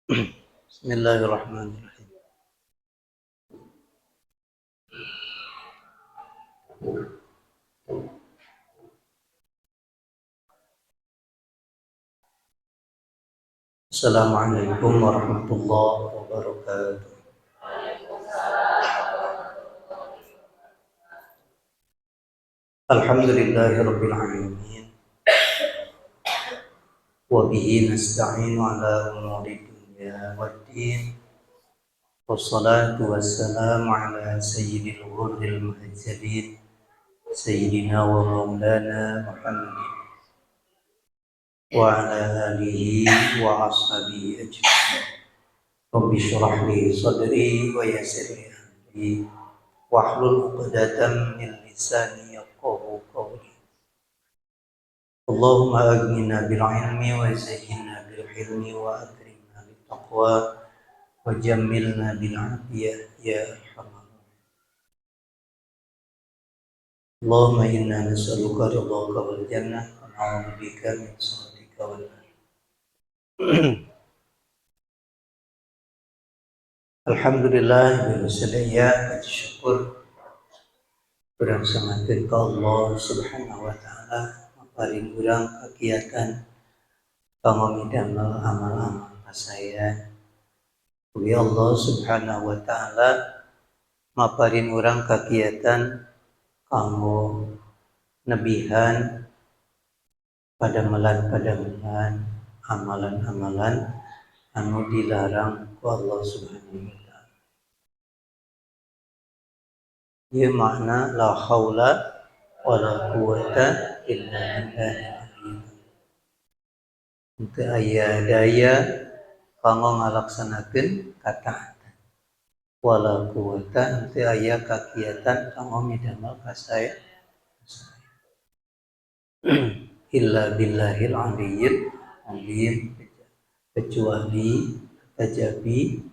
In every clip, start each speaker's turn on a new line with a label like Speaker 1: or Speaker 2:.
Speaker 1: Bismillahirrahmanirrahim. Assalamualaikum warahmatullahi wabarakatuh. Alhamdulillahi rabbil alamin. Wa bihi nasta'inu ala umuri dunya waddin. Wassalatu wassalamu ala sayyidil ghurril muhajjalin sayyidina wa maulana Muhammadin wa ala alihi wa ashabihi ajma'in. Rabbi shrah li sadri wa yassir li amri wahlul 'uqdatam min lisani yafqahu qawli. Allahumma aghnina bil ilmi wa zayyinna bil hilmi wa akrimna bit taqwa wa jammilna bil afiyah ya arhamar rahimin. Allahumma inna nas'aluka ridhaka wal jannah wa na'udzubika min sakhatika wal nar. Alhamdulillah, sadaya puji syukur urang sangatkeun ka Allah Subhanahu wa taala paling urang kegiatan kanggo midamel amal-amal kasaean. Mugi Allah Subhanahu wa taala maparin urang kegiatan kanggo nebihan padamelan-padamelan amalan-amalan anu dilarang ku Allah Subhanahu wa taala. Ieu makna la haula wala quwata illa billah. Teu aya daya kanggo ngalaksanakeun kataatan. Wala quwata teu aya kagiatan kanggo midamel kasae. Illa billahil aliyyil azim, kecuali kajabi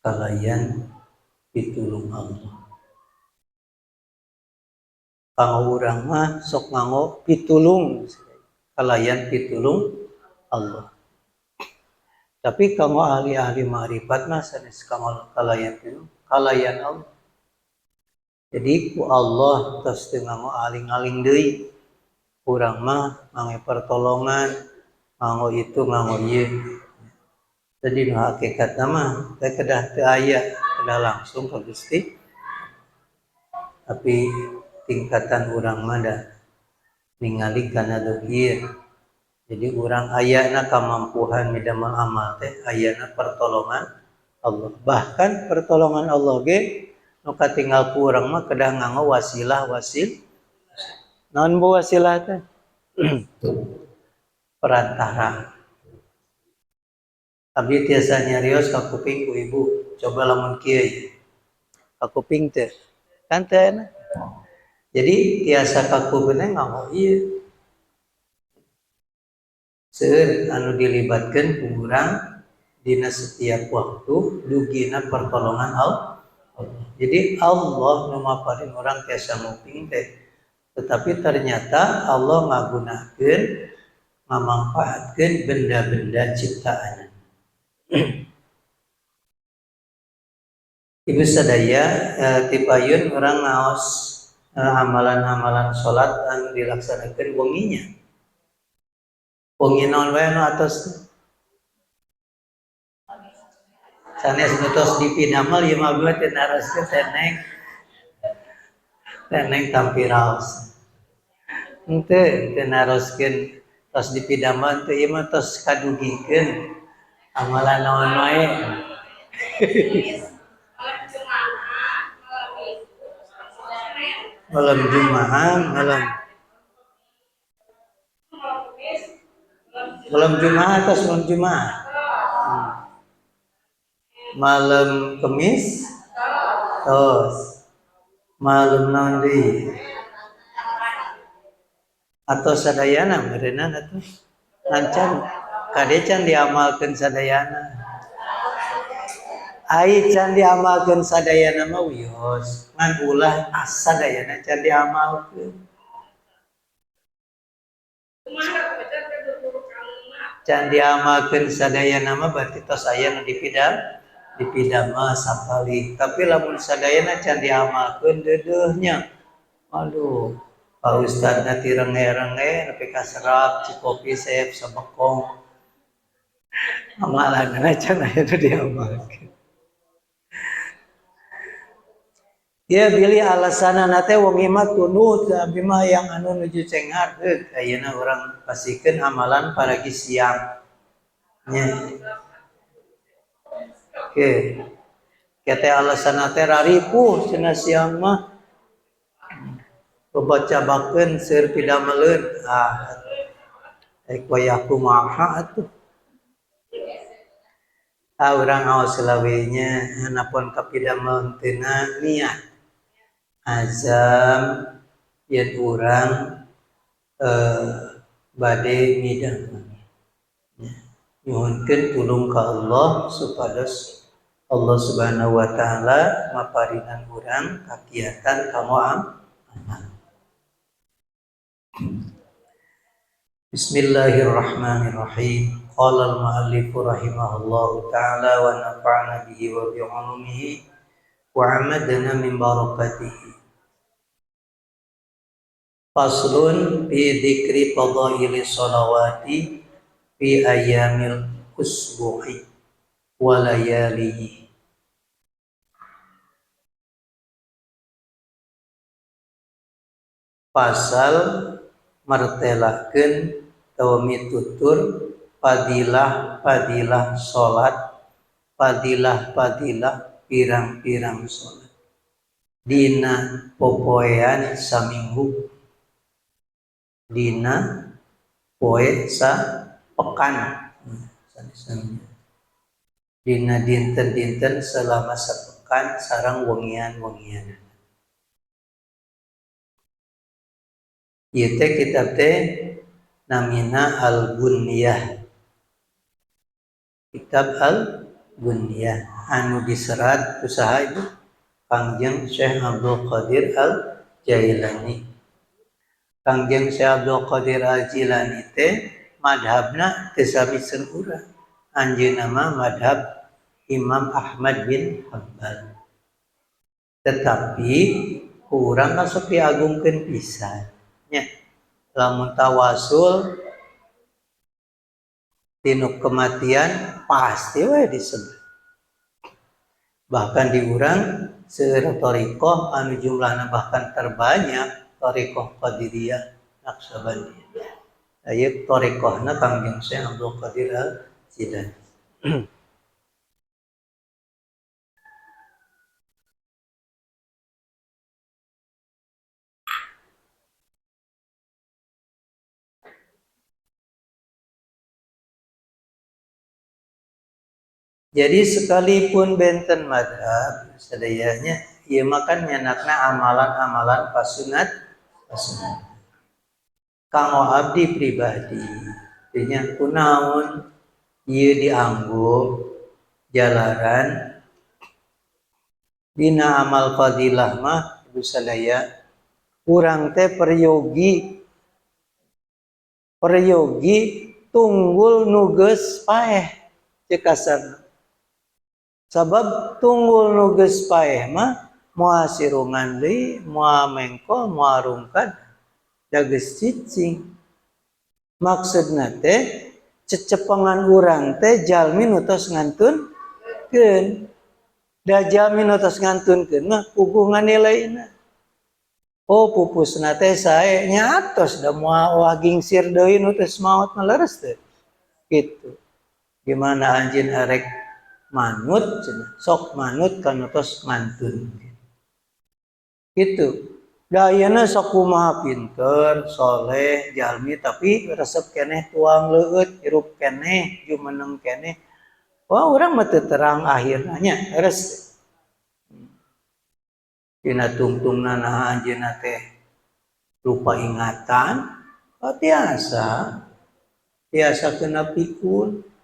Speaker 1: kalayan pitulung Allah. Kanggo urang mah sok nganggo pitulung, kalayan pitulung Allah. Tapi kanggo ahli-ahli ma'rifat mah sanes kanggo kalayan pitulung, kalayan Allah. Jadi ku Allah tos teu nganggo aling-aling deui. Urang mah nganggo pertolongan, nganggo itu nganggo ieu. Jadi nu hakikatna mah teh kedah teu aya, kedah langsung ka Gusti. Tapi tingkatan urang mah da ningali kana ieu. Jadi urang ayana kamampuhan midamel amal teh ayana pertolongan Allah. Bahkan pertolongan Allah ge nu katinggal ku urang mah kedah nganggo wasilah wasil. Naon bu wasilah teh? Perantara. Abdi tiasa nyarios ka kuping ku ibu, coba lamun kieu. Ka kuping teh. Kan teh enak. Jadi tiasa ka kuping teh nganggo ieu. Seueur anu dilibatkeun ku urang dina setiap waktu dugina pertolongan Allah. Jadi Allah nu maparin urang tiasa nguping teh. Tetapi ternyata Allah ngagunakeun ngamanfaatkeun benda-benda ciptaannya. Ibu sadaya tipayun urang ngaos amalan-amalan salat anu dilaksanakeun wenginya. Wengi naon wae anu atos sanes nu tos dipidamel ieu mah abdi teu naroskeun teneng. Teneng tampi raos. Henteu teu naroskeun tos dipidamel teu ieu mah tos kadugikeun amalan naon wae. Malam Jumaah, malam Jumaah atau malam Jumaah? Malam Kemis, tos. Malam naon deui? Atau sadayana meureunna atuh. Lancan kade can diamalkeun sadayana. Ai can diamalkeun sadayana mah wios, ngan ulah asadayana can diamalkeun. Can diamalkeun sadayana mah berarti tos aya nu dipidamel sapalih. Tapi lamun sadayana can diamalkeun deudeuhnya. Aduh, Pak Ustadna ti renge-renge nepi ka serap cikopi seep sabekong. Amalanna can aya nu diamalkeun. Ya bilih alasanana teh wengi mah tunduh teh abdi mah yang anu nuju cengar heuh ayeuna urang pasikeun amalan paragi siang nya. Oke. Kete alasanna teh raripuh cenah siang mah. Loba cabakeun seueur pidameleun. Ah. Rek wayah kumaha atuh. Ah urang aos heula we nya hanapon kapidamel henteu niat. Azam yen urang bade midang. Nyuhunkeun tulung ka Allah supados Allah Subhanahu wa taala maparinan urang kagiatan kanggo amal. Bismillahirrahmanirrahim. Qala al-muallif rahimahullahu taala wa nafa'ana bihi wa bi 'ulumihi wa 'amadana min barakatihi. Faslun fi dzikri fadaili sholawati fi ayyamil usbu'i wa layalihi. Pasal martelakeun atawa mitutur fadilah-fadilah salat, fadilah-fadilah pirang-pirang salat dina popoean saminggu, dina poe sapekan, dina dinten-dinten selama sapekan sareng wengian-wengian. Ieu teh kitab teh namina Al-Bunyah. Kitab Al-Bunyah anu diserat usaha ibu Kangjeng Syekh Abdul Qadir Al-Jailani. Kangjeng Syekh Abdul Qadir Al-Jailani teh madhabna teu sami sareng urang. Anjeunna mah madhab Imam Ahmad bin Hanbal. Tetapi ku urang kan sok diagungkeun pisan nya. Lamun tawasul tinu kematian pasti we disebut. Bahkan di urang seueur thariqah anu jumlahna bahkan terbanyak thariqah Qadiriyah Naqsyabandiyah. Ieu thariqahna Kangjeng Syekh Abdul Qadir Al-Jilani. Jadi sekalipun benten madhab sadayanya ieu mah kan nyanakna amalan-amalan pasunat pasunat. Kanggo abdi pribadi nya kunaon ieu dianggo jalaran dina amal fadilah mah ibu sadaya urang teh peryogi peryogi tunggul nu geus paeh cek kasarna. Sabab tunggul nu geus paeh mah moal sirungan deui, moal mengko, moal rungkad, da geus cicing. Maksudna teh cecepengan urang teh jalmi nu tos ngantunkeun. Da jalmi nu tos ngantunkeun mah puguh nganilaina. Oh pupusna teh sae nya atos da moal wah gingsir deui nu tos maot mah leres teh. Gitu. Gimana anjeun arek manut cenah, sok manut kana tos ngantun. Gitu. Da ayeuna sok kumaha pinter, soleh, jalmi tapi resep keneh tuang leueut, hirup keneh, jumeneng keneh. Wah urang mah teu terang akhirna nya, leres. Dina tungtungna naha anjeunna teh lupa ingatan, oh, tiasa. Tiasa kena pikun.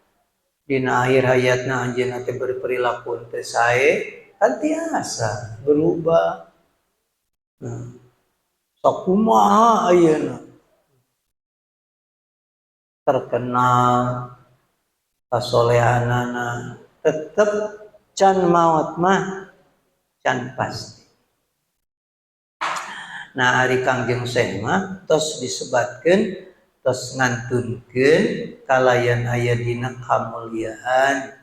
Speaker 1: Dina akhir hayatna anjeunna teh berperilaku teu sae, kan tiasa berubah. Nah, sok kumaha ayeuna? Terkenal kasolehanana, tetep can maot mah can pasti. Nah, ari Kangjeng Syekh mah tos disebatkeun, tos ngantunkeun kalayan aya dina kamuliaan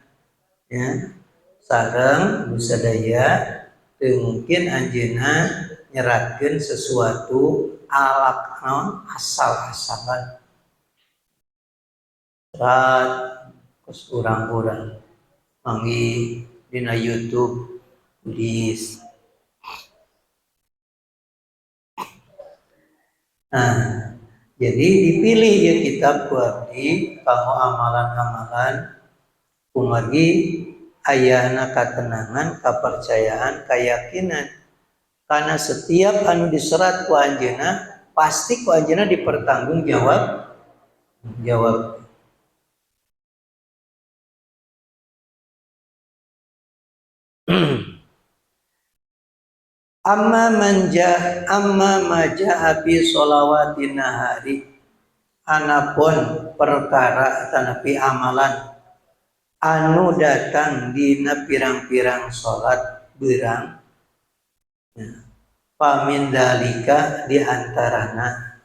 Speaker 1: ya sareng sadaya. Teu mungkin anjeunna nyeratkeun sesuatu alak naon asal-asalan serat kos urang-urang manggih dina YouTube tulis. Nah, jadi dipilih ya kitab ku abdi kanggo amalan-amalan kumargi ayana katenangan, kepercayaan, keyakinan. Karena setiap anu diserat ku anjeunna pasti ku anjeunna dipertanggung jawab. Jawab. Amma manja amma maja'a fi sholawatin nahari, anapun perkara tanapi amalan anu datang dina pirang-pirang salat beurang ya, pamin dalika diantarana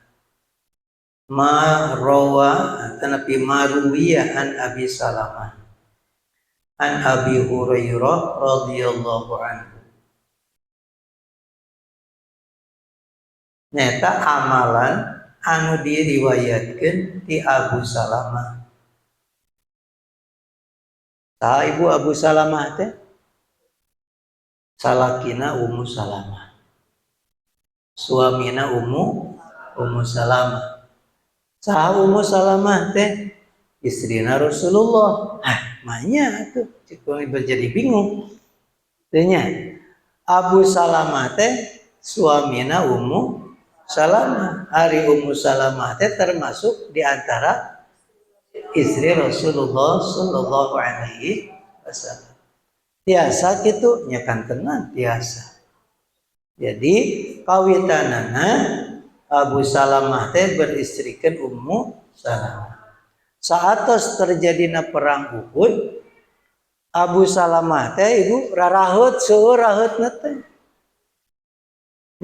Speaker 1: ma rawa tanapi maruwiya an Abi Salamah an Abi Hurairah radhiyallahu anhu. Neta amalan anu diriwayatkeun ti Abu Salamah. Saha ibu Abu Salamah teh? Salakina Ummu Salamah. Suamina Ummu Salamah. Saha Ummu Salamah teh? Istrina Rasulullah. Ah, manya atuh cik jadi bingung. Teh nya Abu Salamah teh suamina Ummu Salamah. Ari Ummu Salamah teh termasuk di antara istri Rasulullah sallallahu alaihi wasallam. Tiasa kitu nya kantenan tiasa. Jadi kawitanana Abu Salamah teh beristrikeun Ummu Salamah. Saatos terjadina perang Uhud, Abu Salamah teh ibu rarahut seueur raheutna teh.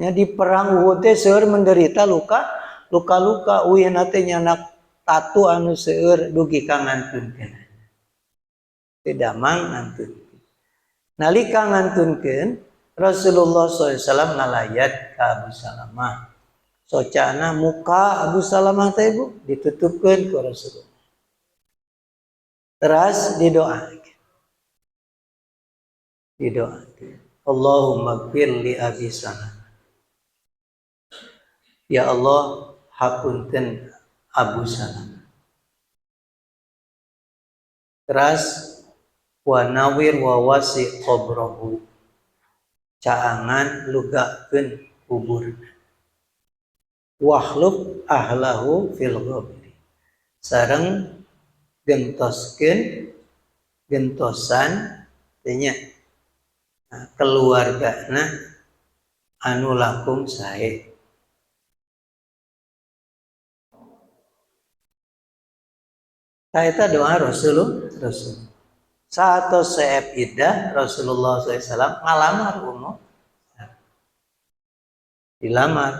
Speaker 1: Nya di perang Uhud teh seueur menderita luka, luka-luka uihna teh nyanak tatu anu seueur dugi ka ngantunkeun. Teu damang ngantunkeun. Nalika ngantunkeun Rasulullah shallallahu alaihi wasallam ngalayat ka Abu Salamah. Socana muka Abu Salamah teh ibu ditutupkeun ku Rasulullah. Teras didoakeun. Didoakeun. Allahumma gfir li Abi Salamah. Ya Allah, hapunten Abu Salamah. Teras wa nawir wa wasi qabrahu. Caangan lugakeun kubur. Wahluk ahlahu fil ghabri. Sareng gentoskeun gentosan teh nya keluargana anu langkung sae. Eta doa Rasulullah. Rasul. Saatos seep iddah Rasulullah shallallahu alaihi wasallam ngalamar Ummu. Dilamar.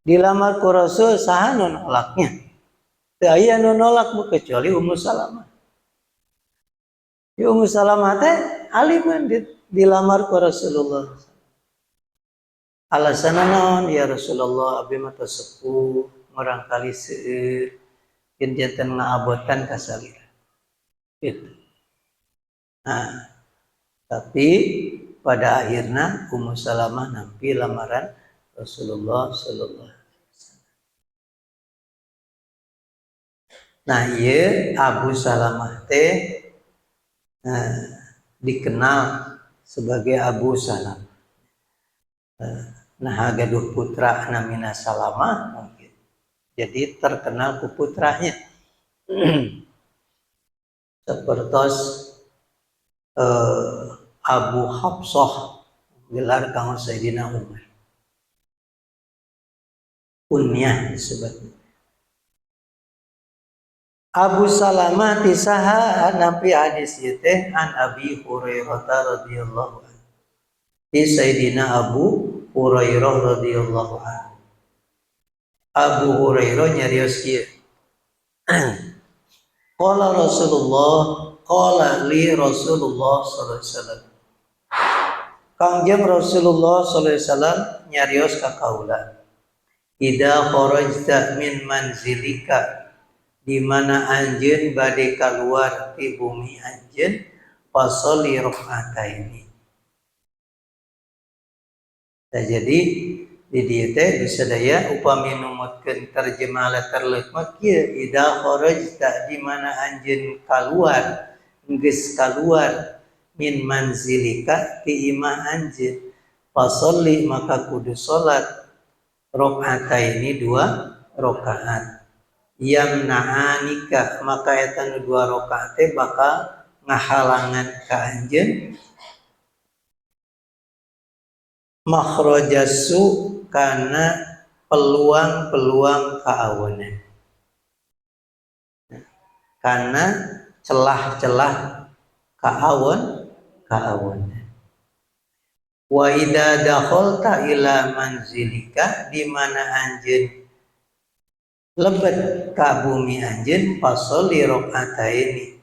Speaker 1: Dilamar ku Rasul saha nu nolaknya? Teu aya nu nolak bu kecuali Ummu Salamah. Ya Ummu Salamah teh aliman dilamar ku Rasulullah. Alasanna naon ya Rasulullah abdi mah tos sepuh murang kali seueur janten ngaabotan ka salira. Gitu. Nah, tapi pada akhirnya Ummu Salamah nampi lamaran Rasulullah sallallahu alaihi wasallam. Nah, ieu Abu Salamah teh dikenal sebagai Abu Salamah. Nah, gaduh putra namina Salamah mungkin. Jadi terkenal ku putranya. Sepertos Abu Hafsah gelar kanggo Sayyidina Umar. Kunyah disebutnya. Abu Salamah ti saha nampi hadis ieu teh? An Abi Hurairah radhiyallahu anhu. Ti Sayyidina Abu Hurairah radhiyallahu anhu. Abu Hurairah nyarios kieu. Qala Rasulullah, qala li Rasulullah sallallahu alaihi wasallam. Kangjeng Rasulullah sallallahu alaihi wasallam nyarios ka kaula. Idza kharajta min manzilika, di mana anjeun bade kaluar ti bumi anjeun, fasholli rakaataini. Nah, jadi di dieu teh bisa daya upami numutkeun terjemah letterlijk mah kieu, idza kharajta, di mana anjeun kaluar, geus kaluar, min manzilika, ti imah anjeun, fasholli, maka kudu salat, rakaataini, dua rakaat, yamna'anika, maka eta nu dua rakaat teh bakal ngahalangan ka anjeun, makhrajasu, kana peluang-peluang kaawonan, karena celah-celah kaawon kaawonan. Wa idza dakhalta ila manzilika, di mana anjeun lebet ka bumi anjeun, fasholli rakaataini,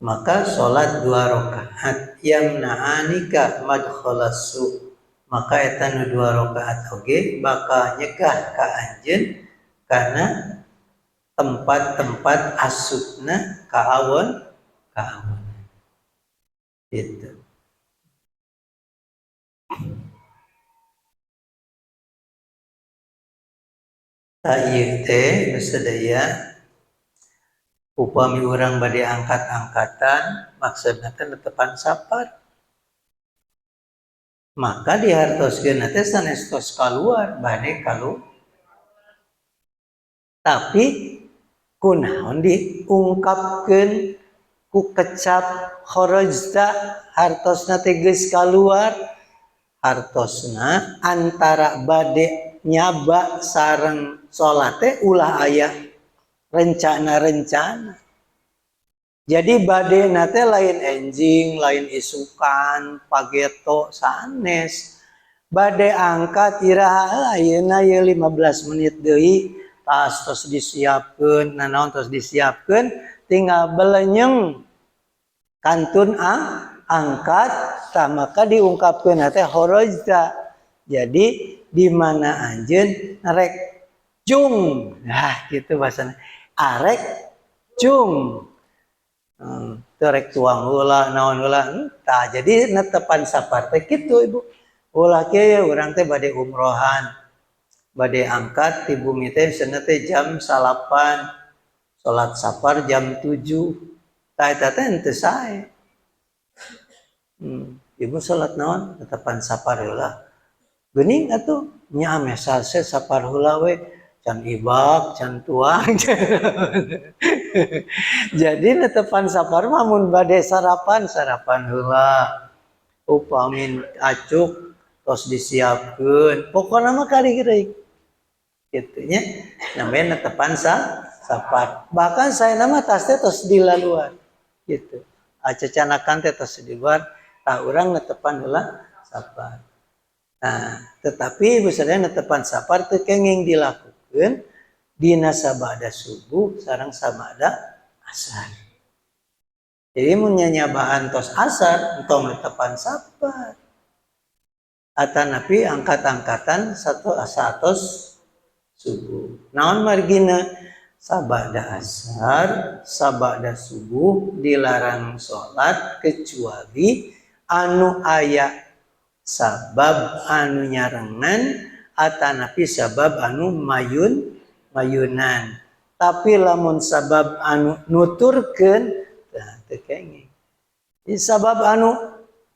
Speaker 1: maka salat dua rakaat, yamna'anika madkhalasu, maka eta nu dua rakaat oge bakal nyegah ka anjeun kana tempat-tempat asupna kaawon kaawon itu. Tah, ieu teh sadaya upami urang bade angkat-angkatan, maksudna teh netepan sapar, maka dihartoskeun teh sanes tos kaluar bade kalu, tapi kunaon diungkapkeun ku kecap kharajta, hartosna teh geus kaluar? Hartosna antara bade nyaba sareng salat teh ulah aya rencana-rencana. Jadi bade teh lain enjing, lain isukan, pageto, sanes. Bade angkat iraha, ayeuna ye 15 menit deui, tas tos disiapkeun, nanaon tos disiapkeun, tinggal belenyeng kantun angkat, tah maka diungkapkeun teh kharajta. Jadi di mana anjeun rek cung, nah gitu bahasana. Arek cung. Teu rek tuang heula, naon heula, tah jadi netepan sapar teh kitu, Ibu. Ulah kieu, urang teh bade umrohan, bade angkat ti bumi teh cenah teh jam 9, salat sapar jam 7. Tah, eta teh henteu sae. Ibu salat naon? Netepan sapar heula. Geuning atuh nya ameh salse sapar heula we, can ibak, can tuang. Jadi netepan sapar mah mun bade sarapan, sarapan heula. Upamin acuk tos disiapkeun. Pokona mah kari-kari. Kitu nya. Namanya netepan sapar. Bahkan saya nama tas teh tos di laluan. Gitu. Cacanakan teh tos di luar, tah urang netepan heula sapar. Nah, tetapi misalnya netepan sapar teu kenging dilakukeun dina sabada subuh sareng sabada asar. Jadi mun nyanyabaan tos asar, entong netepan sapar. Atanapi angkat-angkatan satu asatos subuh. Naon margina? Sabada asar, sabada subuh dilarang sholat kecuali anu aya sabab anu nyarengan atanapi sabab anu mayunan. Tapi lamun sabab anu nuturkeun, tah teu kenging. Di sabab anu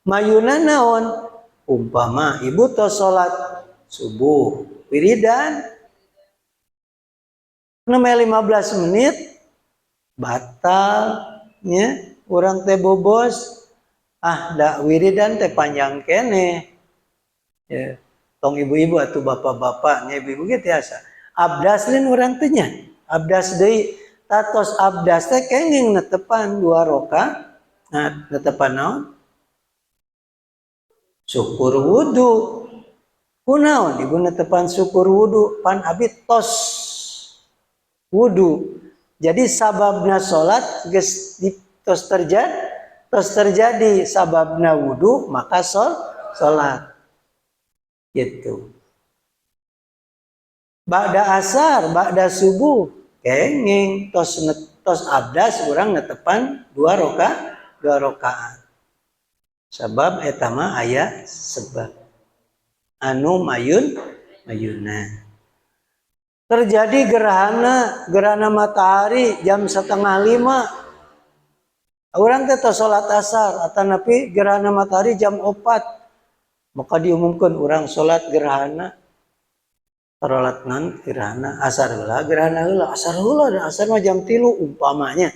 Speaker 1: mayunan naon? Umpama ibu tos salat subuh wiridan namanya 15 menit batal nya, urang teh bobos, ah da wiridan teh panjang kene ya, tong ibu-ibu atau bapak-bapak nya, ibu-ibu gitu biasa abdas lain urang teh nya, abdas deui. Tatos abdas teh kenging netepan 2 rakaat. Nah, netepan naon? Syukur wudu. Kunaon ibu netepan syukur wudu? Pan abi tos wudu. Jadi sababna salat geus tos terjadi, tos terjadi sababna wudu maka salat. Gitu. Ba'da asar, ba'da subuh kenging tos tos abdas urang netepan 2 rakaat, 2 rakaat. Sabab eta mah aya sebab anu mayun mayuna. Terjadi gerhana, gerhana matahari jam 4:30. Urang teh tos salat asar atanapi gerhana matahari jam 4. Maka diumumkan urang salat gerhana. Salat nan gerhana asar heula, gerhana heula, asar heula, da asar mah jam 3 umpamanya.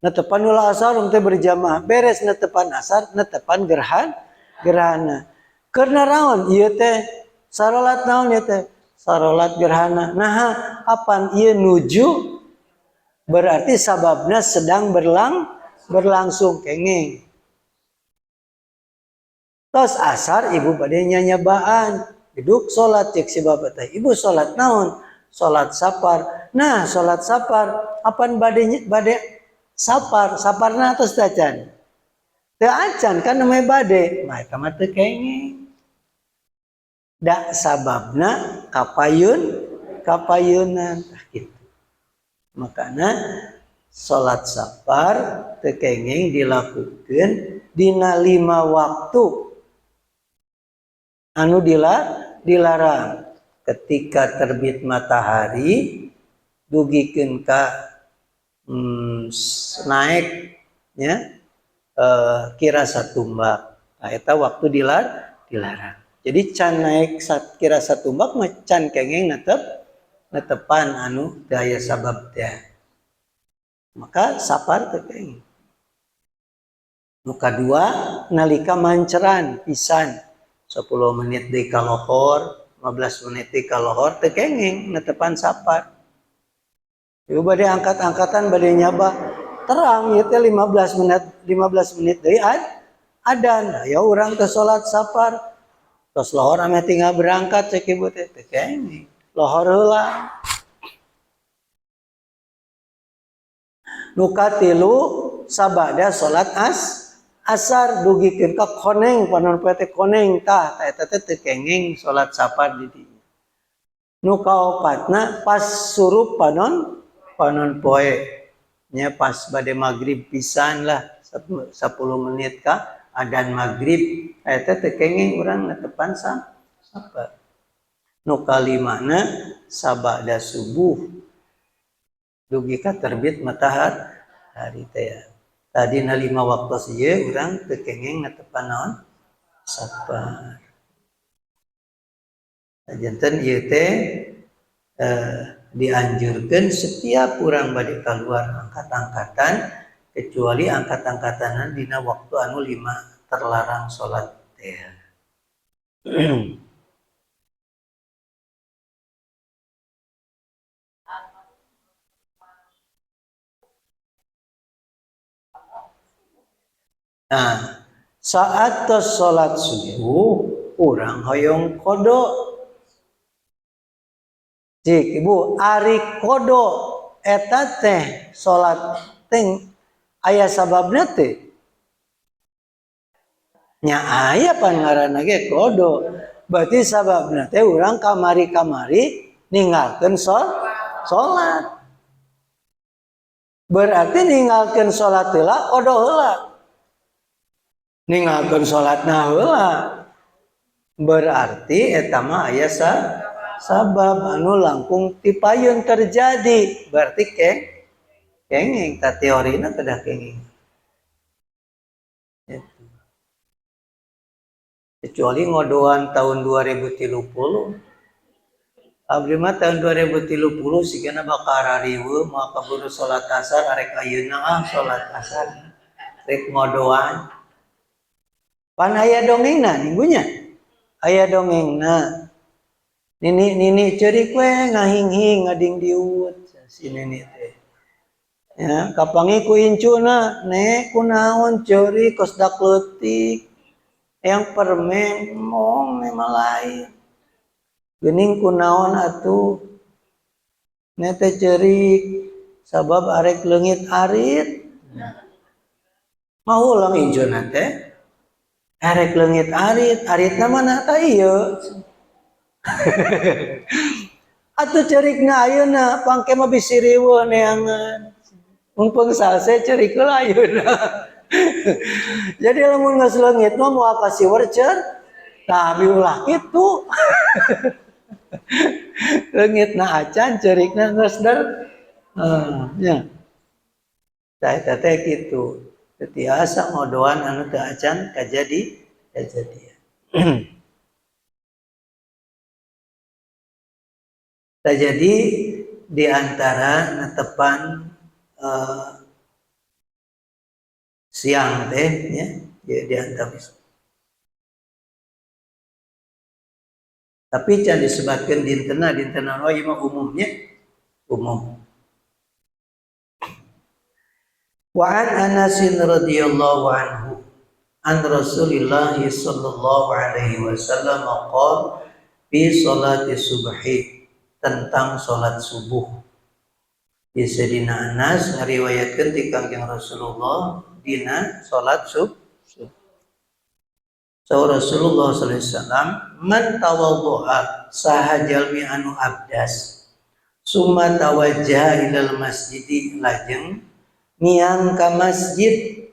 Speaker 1: Netepan heula asar urang teh berjamaah, beres netepan asar, netepan gerhana. Karena raon ieu teh sarolat naon ieu teh? Sarolat gerhana. Nah, apan ieu nuju berarti sababna sedang berlangsung kenging. Tos asar ibu bade nyanyabaan, duduk salat cek si bapak teh. Ibu salat naon? Salat sapar. Nah, salat sapar apan bade sapar, saparna tos tacan. Teu acan kan namanya bade, mah eta mah teu kenging. Da sababna kapayunan gitu. Makana salat sapar teu kenging dilakukeun dina 5 waktu anu dilarang. Ketika terbit matahari dugikeun ka naik nya, kira satumbak. Nah, eta waktu dilarang. Jadi can naik kira satumbak mah can kenging netepan anu daya sabab teh. Maka sapar teu kenging. Nu kadua nalika manceran pisan 10 menit deui ka lohor, 15 menit deui ka lohor teu kenging netepan sapar. Ieu bade angkat-angkatan bade nyaba terang ieu teh 15 menit, 15 menit deui adan. Ya urang teh salat sapar. Tos lohor ameh tinggal berangkat cek ibu teh teu kenging. Lohor heula. Nu katilu sabada salat asar dugikeun ka koneng panon poe teh koneng tah eta teh teu kenging salat sapar di dinya. Nu kaopatna pas surup panon poe nya pas bade magrib pisan lah 10 menit ka adan magrib eta teh kenging urang netepan sapar. Nu kalimana sabada subuh dugi ka terbit matahari teh ya. Tadi na 5 waktu ieu urang teu kenging netepan naon sapar. Janten ieu teh dianjurkeun setiap urang bade kaluar angkat-angkatan kecuali angkat-angkatanan dina waktu anu 5 terlarang salat teh. Nah, saat tos salat subuh urang hoyong kodo. Cik, ibu, ari kodo eta teh salat teh aya sababna teh? Nya aya pan ngaranna ge kodo. Berarti sababna teh urang kamari-kamari ninggalkeun salat. Berarti ninggalkeun salat heula kodo heula. Ninggalkeun salatna heula. Berarti eta mah aya sabab anu langkung tipayun terjadi. Berarti kenging ta teorina kedah kenging. Itu. Kecuali ngodoan tahun 2030. Abdi mah tahun 2030 sigana bakal rariweuh moal kaburu salat asar arek ayeuna ah salat asar. Rek ngodoan. Pan aya dongengna minggunya. Aya dongengna. Nini nini ceurik we ngahinghing ngading diut si nini teh. Ya, kapanggih ku incuna, "Nek, kunaon ceurik kos dak leutik?" "Yang permen." "Mong, mah lain. Geuning kunaon atuh?" "Nek teh ceurik sabab arek leungit arit." Mau ulang incuna teh arek leungit arit, aritna mana tah ieu? Atuh ceurikna ayeuna, pangke mah bisi riweuh neangan. Mumpung salse, ceurik heula ayeuna. Jadi lamun geus leungit mah moal kasiwer cer. Tah, ulah kitu. Leungitna acan, ceurikna geus der. Ya. Tah, eta teh kitu. Teu tiasa ngodoan anu teu acan kajadi kajadian. Tah, jadi di antara netepan siang teh ya, di antara, tapi can disebutkan dintena dintena wae mah, umumnya umum. Wa an Anas radhiyallahu anhu an Rasulillah sallallahu alaihi wasallam qala fi salati subhi, tentang salat subuh. Di Sayyidina Anas ngariwayatkeun ti Kangjeng Rasulullah dina salat subuh. Saur Rasulullah sallallahu alaihi wasallam, man tawaddu'a, saha jalmi anu abdas, summa tawajjaha ilal masjidi, lajeng miang ka masjid,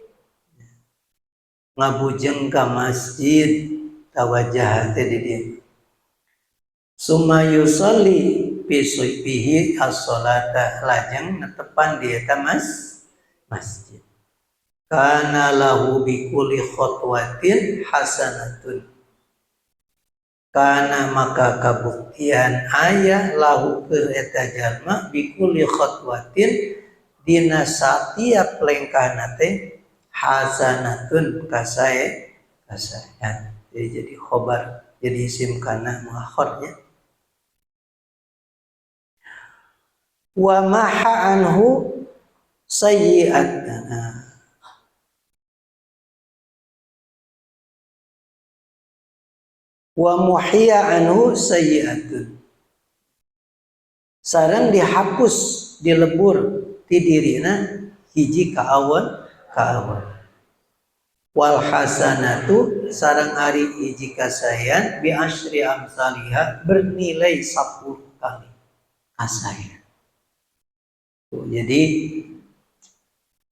Speaker 1: ngabujeng ka masjid, tawajjaha teh di dieu, summa yusalli fihi as-salata, lajeng netepan di eta masjid, kana lahu bikulli khotwatin hasanatun, kana maka kabuktian aya lahu keur eta jalma, bikulli khotwatin dina satiap lengkahna teh, hasanatun kasae kasaean. Jadi khobar, jadi isim kana muakhirnya. Wa maha anhu sayyi'at, wa muhiya anhu sayyi'atun, sareng dihapus, dilebur ti dirina hiji kaawon kaawon, wal hasanatu sareng ari hiji kasaean, bi asyri amsaliha, bernilai 10 kali kasaean. Tuh, jadi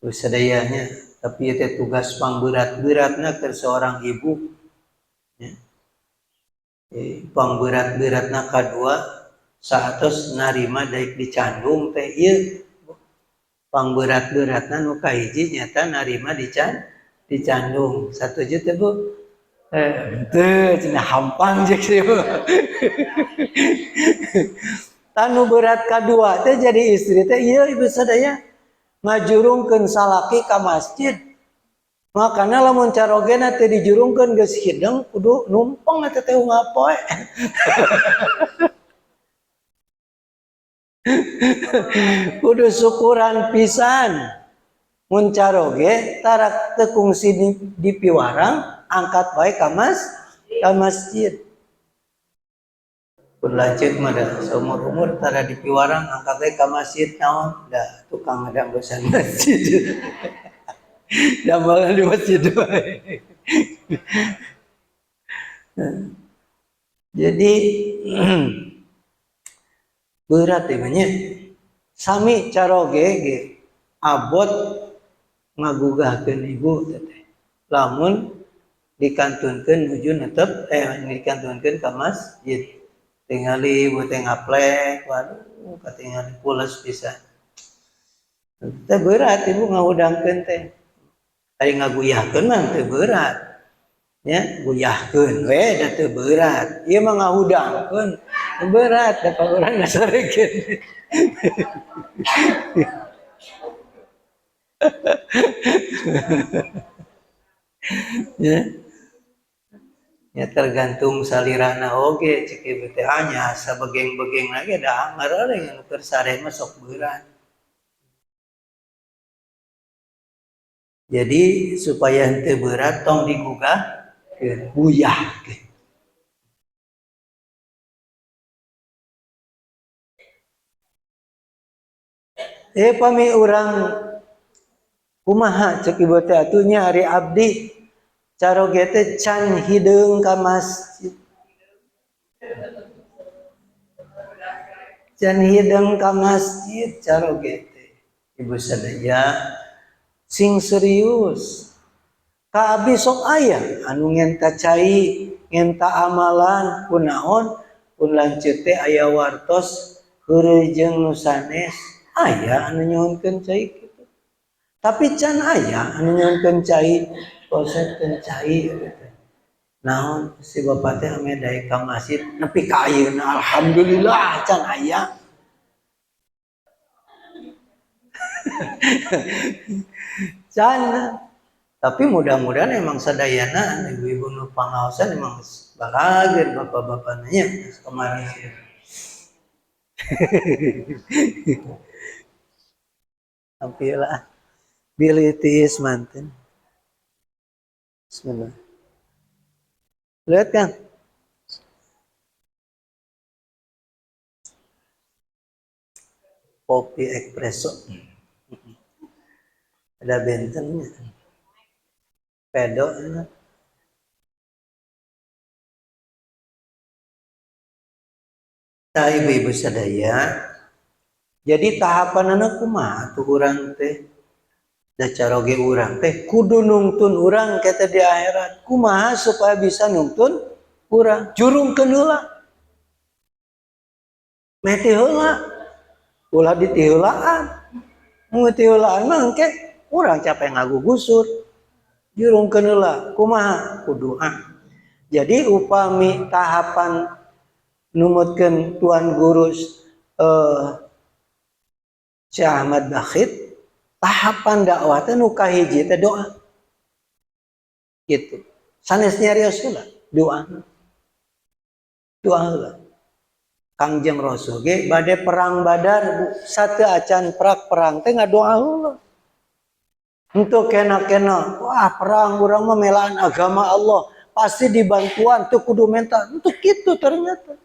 Speaker 1: sadayanya, tapi itu tugas pangberat-beratna ke seorang ibu ya. Pangberat-beratna kadua saatos narima daik dicandung teh ieu pangberat-beratna nu kahiji nyata narima dicandung. Satuju teh, Bu? Teu cenah, hampang jeung si Bu. Tanu berat kadua teh jadi istri teh ieu, ibu sadaya, ngajurungkeun salaki ka masjid. Makana lamun carogena teh dijurungkeun geus hideng, kudu numpang eta teh unggal poe. Kudu syukuran pisan. Mun caroge tarak teu kungsi di piwarang, angkat bae ka masjid. Pun lanceuk mah da seumur-umur tara di piwarang, angkat bae ka masjid. Naon da tukang ngadambesan masjid. Dambalan di masjid wae. Jadi berat ya nya. Sami caroge ge abot ngagugahkeun ibu teteh. Lamun dikantunkeun nuju netep dikantunkeun ka masjid. Tingali ibu teh ngaplek, waduh, katingali pules pisan. Teh berat ibu ngahudangkeun teh. Ari ngaguyahkeun mah teu berat. Ya, guyahkeun we da teu berat. Ieu mah ngahudangkeun berat da urang ngasarekeun. Ya. Ya, tergantung salirana oge, cek ibu teh hanya asa begeng-begeng lagi da anger anu keur sare mah sok berat. Jadi supaya henteu berat tong digugah buyah. Pami urang kumaha cek ibu teh atuh nya ari abdi caroge teh can hideung ka masjid. Can hideung ka masjid caroge teh. Ibu sadaya sing serius. Ka abdi sok aya anu ngenta cai, ngenta amalan kunaon pun lanceuk teh aya wartos heureuy jeung nu sanes. Aya anu nyuhunkeun cai kitu. Tapi can aya anu nyuhunkeun cai, kosetkeun cai gitu. Naon si bapak teh ame daek ka masjid nepi ka ayeuna alhamdulillah can aya. Can. Tapi mudah-mudahan emang sadayana ibu-ibu nu pangaosan emang balageun bapak-bapakna nya kemarin sih. Alhamdulillah. Bilih tiis manten. Bismillah. Lihat kan? Kopi espresso. Ada bentennya. Pedoknya. Nah, ibu-ibu sadaya. Jadi tahapan anak kumaha tuh urang teh? Da caroge urang teh kudu nungtun urang kita di akhirat. Kumaha supaya bisa nungtun urang? Jurungkeun heula. Meh ti heula. Ulah ditiheulaan. Mun tiheulaan mah engke urang capek ngagugusur. Jurungkeun heula. Kumaha? Kudu doa. Jadi upami tahapan numutkeun Tuan Guru Syekh Ahmad Bakhit, tahapan dakwah teh nu kahiji teh doa. Gitu. Sanes nyarios heula, doa. Doa heula. Kangjeng Rasul ge bade perang Badar, sateu acan prak perang teh ngadoa heula. Untuk kena-kena, wah perang urang mah melaan agama Allah, pasti dibantuan teu kudu menta. Untuk kitu ternyata.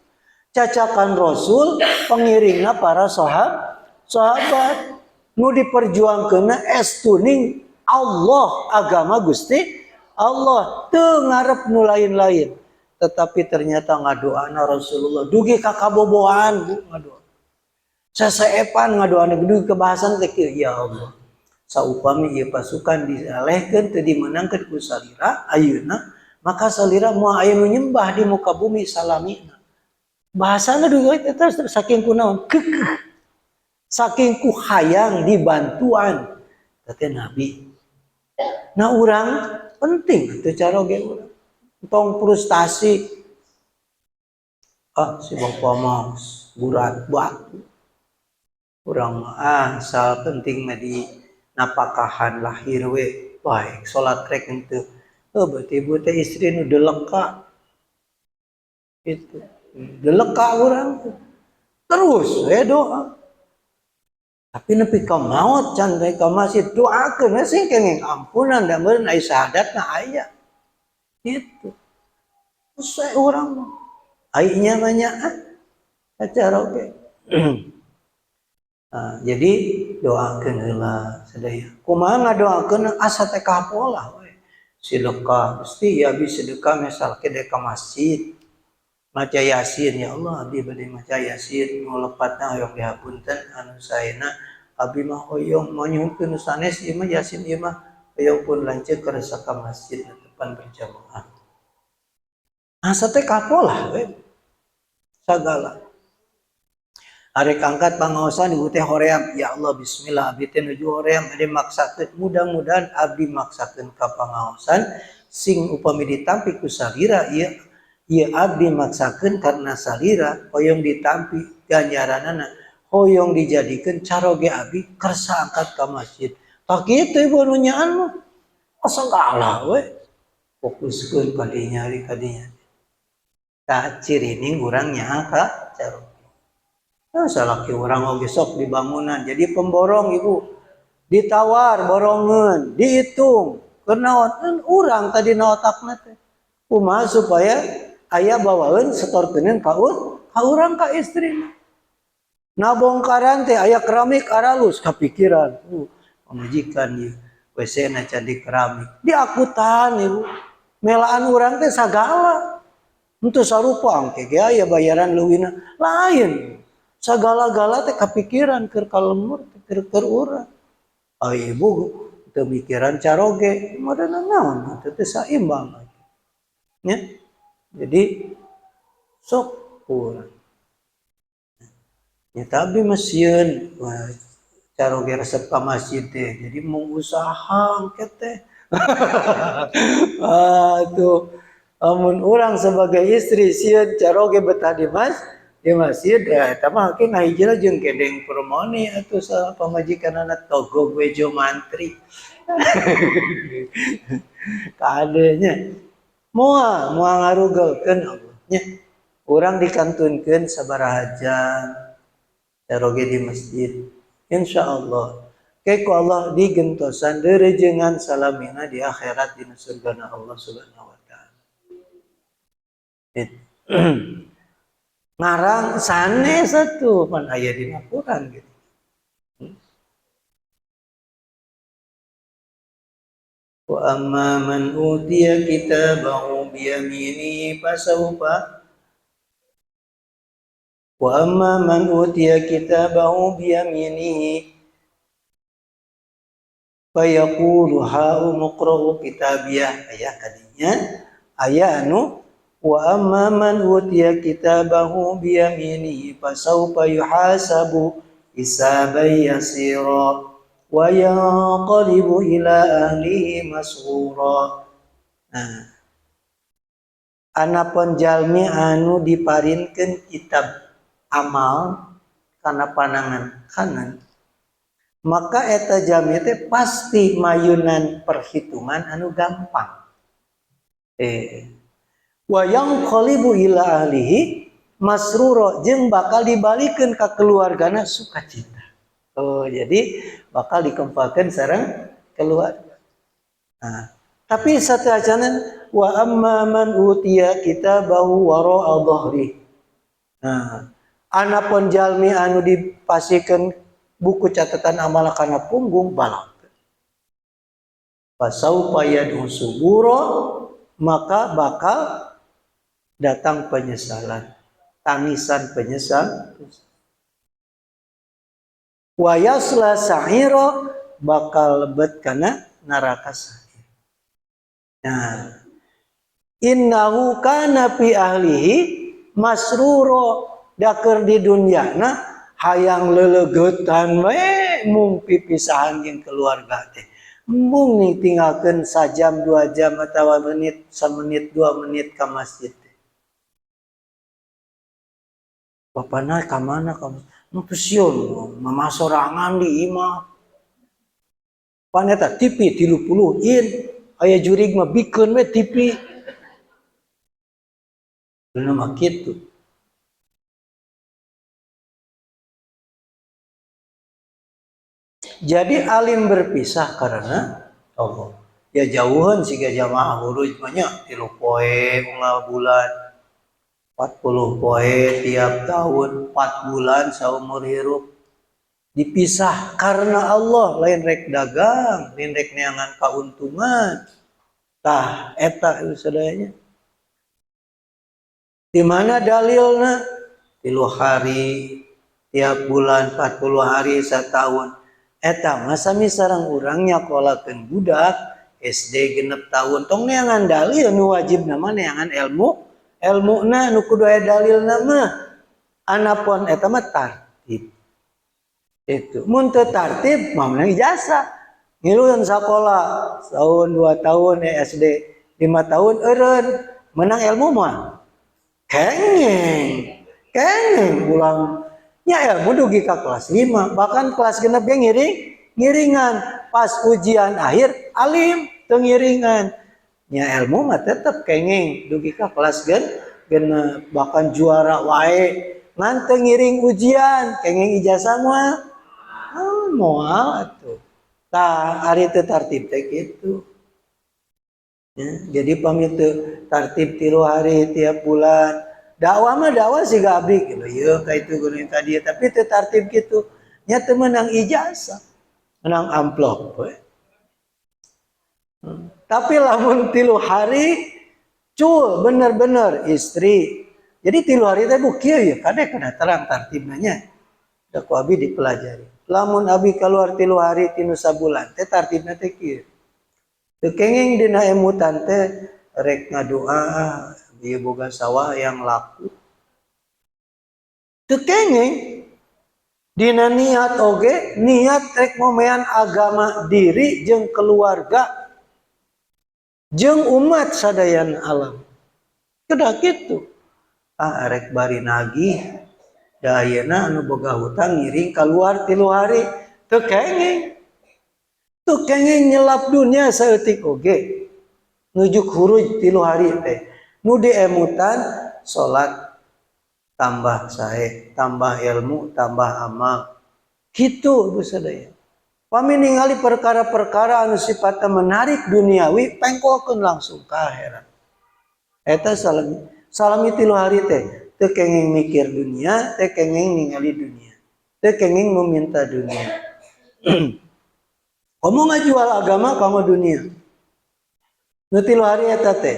Speaker 1: Cacakan Rasul pengiringna para sahabat nu diperjuangkeunna estuning Allah agama Gusti Allah teu ngarep nu lain-lain, tetapi ternyata ngadoana Rasulullah dugi ka kabobohan bu ngadoa sasaepan ngadoana dugi kebahasan teh kieu, ya Allah saupami ieu pasukan dialehkeun teu dimenangkeun ku salira ayeuna maka salira moal aya nu nyembah di muka bumi salamina. Bahasana dugi eta saking kunaon kekeh saking ku hayang dibantuan teh Nabi. Nah urang penting teu caroge urang tong frustasi. Ah si bapak mah burat batu. Urang mah asal penting mah di napakahan lahir we baik salat rek henteu. Heuh berarti ibu teh istri nu deleka. Itu deleka urang teh. Terus we doa. Tapi nepi ka maot can bae ka masjid doakeun we sing kenging ampunan da meureun aya syahadatna aya. Gitu. Sesuai urang mah. Ai nya mah nya ah acara oge. Nah, jadi doakeun heula sadaya. Kumaha ngadoakeun asa teh kapolah we. Sedekah mesti ya abi sedekah misal ke ka masjid. Maca Yasin ya Allah abdi bade maca Yasin nu lepatna hoyong dihapunten anu saena abdi mah hoyong manyuhunkeun nu sanes ieu mah Yasin ieu mah hoyong pun lanceuk kersa ka masjid netepan berjamaah. Asa teh kapolah we sagala. Arek angkat pangaosan ibu teh hoream ya Allah bismillah abdi teh nuju hoream bade maksakeun mudah-mudahan abdi maksakeun ka pangaosan sing upami ditampi ku salira ieu ieu abdi maksakeun karena salira hoyong ditampi ganjaranana hoyong dijadikeun caroge abdi kersa angkat ka masjid. Tah kitu ibu nu nyaan mah asa kalah we fokuskeun ka dinya ari ka dinya. Tah cirining urang nyaah ka caroge. Nah, salaki urang oge sok di bangunan jadi pemborong ibu. Ditawar borongeun, dihitung. Kunaon? Urang tadi na otakna teh. Kumaha supaya aya bawaeun setorkeun ka urang ka istrina. Nabongkaran teh aya keramik aralus kapikiran. Pamajikan ieu WC na can di keramik. Diakutan ibu. Melaan urang teh sagala. Henteu sarupa engke ge aya bayaran leuwihna lain. Sagala-gala teh kapikiran keur ka lembur keur urang. Ai ibu teu mikiran caroge, modalna naon teu teh saimbang. Nya. Jadi sok urang. Ya tapi mah sieun caroge resep ka masjid teh. Jadi mau usaha engke teh. Tuh amun urang sebagai istri sieun caroge betah di masjid ya eta mah ke ngahijrah jeung kedeng permoni atuh sa pamajikanana togog wejo mantri. Kadenya moal moal ngarugelkeun Allah nya. Urang dikantunkeun sabaraha jam caroge di masjid. Insyaallah ke ku Allah digentosan derejengan salamina di akhirat dina surgana Allah Subhanahu wa taala. Ngarang sanes atuh pan aya dina Quran gitu. Wa amma man utiya kitabahu biyaminihi fasawfa wa amma man utiya kitabahu biyaminihi fayaqulu ha'umuqra'u kitabiyah. Aya kadinya aya anu wa amma man utiya kitabahu biyaminihi fasawfa yuhasabu hisaban yasira wa yanqalibu ila ahlihi masrura. Nah, anapun jalmi anu diparinkeun kitab amal kana panangan kanan, maka eta jalmi teh pasti mayunan perhitungan anu gampang. Wa yanqalibu ila ahlihi masrura, jeung bakal dibalikeun ka keluargana sukacita. Oh, jadi bakal dikempalkeun sareng keluarga. Nah, tapi sateuacanan wa amma man utiya kitabahu wara'a dhahri. Nah, anapun jalmi anu dipasikeun buku catatan amal kana punggung balak. Fasaufa yad'u subura, maka bakal datang penyesalan, tangisan penyesal. Wa yasla sa'ira, bakal lebet kana neraka sa'ir. Nah, innahu kana fi ahlihi masruro, daker di dunia nah hayang lelegetan we mung pipisahan jeung keluarga teh. Mung nih tinggalkeun sajam 2 jam atawa menit samenit 2 menit ka masjid teh. Bapana ka mana ka? Nu teu sieun mama sorangan di imah. Pan eta TV 30 in aya jurig mah bikeun we TV. Dulu mah kitu. Jadi alim berpisah karena Allah. Ya jauhan siga jamaah huruj mah nya 3 poe unggal bulan, 40 poe tiap tahun, 4 bulan saumur hirup. Dipisah karena Allah, lain rek dagang, lain rek neangan kauntungan. Tah eta sadayanya. Di mana dalilna? 3 hari tiap bulan, 40 hari setahun. Eta mah sami sareng urang nyakolakeun budak SD 6 tahun, tong neangan dalil nu wajib mah neangan ilmu, ilmuna nu kudu aya dalilna mah. Anapun eta mah tartib. Itu mun teu tartib mah menang ijazah. Ngiluan sakola setahun 2 tahun SD 5 tahun eureun menang ilmu mah. Kengeng. Kengeng ulang nya ilmu dugi ka kelas 5, bahkan kelas 6 ge ngiringan pas ujian akhir alim teu ngiringan. Nya ilmu mah tetep kengeng dugi ka kelas 6, bahkan juara wae ngan teu ngiring ujian, kengeng ijazah mah. Ah, moal atuh. Tah, ari teu tartib teh kitu. Ya, jadi pami teu tartib 3 hari tiap bulan. Dakwah mah dakwah siga abdi gitu. Ieu ka itu guru tadi, tapi teu tartib kitu. Nya teu meunang ijazah. Menang amplop we. Tapi lamun 3 hari cul bener-bener istri. Jadi 3 hari teh bu kieu ya, kade kena terang tartibna nya. Da ku abi dipelajari. Lamun abi keluar 3 hari tinu sabulan teh, tartibna teh kieu. Teu kenging dina emutan teh rek ngadoa ieu boga sawah yang laku. Teu kenging dina niat oge, niat rek momean agama diri jeung keluarga jeung umat sadayana alam. Kedah kitu. Ah, rek bari nagih da ayeuna anu boga hutang ngiring keluar 3 hari, teu kenging. Teu kenging nyelap dunia saeutik oge. Nuju khuruj 3 hari teh. Nu diemutan salat tambah sae, tambah ilmu, tambah amal. Kitu, Ibu sadaya. Pami ningali perkara-perkara anu sifatna menarik duniawi, pengkolkeun langsung ke akhirat. Eta salami salami 3 hari teh teu kenging mikir dunia, teu kenging ningali dunia, teu kenging meminta dunia. Kamu ngajual agama kamu dunia. Nu 3 hari eta teh.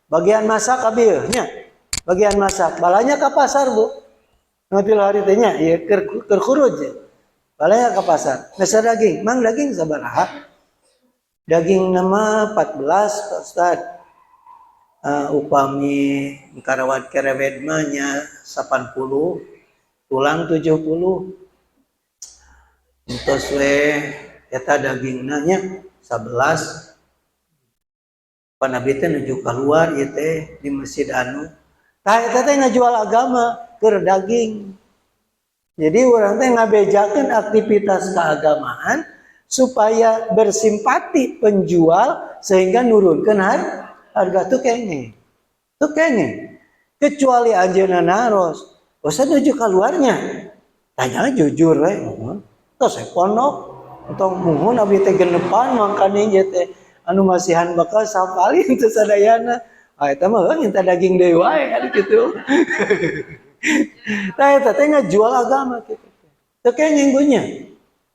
Speaker 1: Bagian masak abi nya. Bagian masak, balanya ke pasar, Bu. Nu 3 hari teh nya, ieu keur khuruj. Balanya ke pasar. Meser daging, "Mang, daging sabaraha?" "Daging nama 14, Pak Ustad." Upami karawat kerewed mah nya 80, tulang 70. Entos we eta dagingna nya 11. Pan abi teh nuju keluar ieu teh di masjid anu. Tah, eta teh ngajual agama keur daging. Jadi urang teh ngabejakeun aktivitas keagamaan supaya bersimpati penjual sehingga nurunkeun harga tuh kenge. Tuh kenge. Kecuali anjeunna naros, "Ustaz nuju keluarnya." Tanya jujur we, muhun. Tos saya pondok, entong muhun, abi teh genepan mangkane ieu teh anu masihan bakal sapalin teu sadayana. Ah, eta mah minta daging deui wae adi kitu. Tah, eta teh ngajual agama kitu. Teu kenging nya.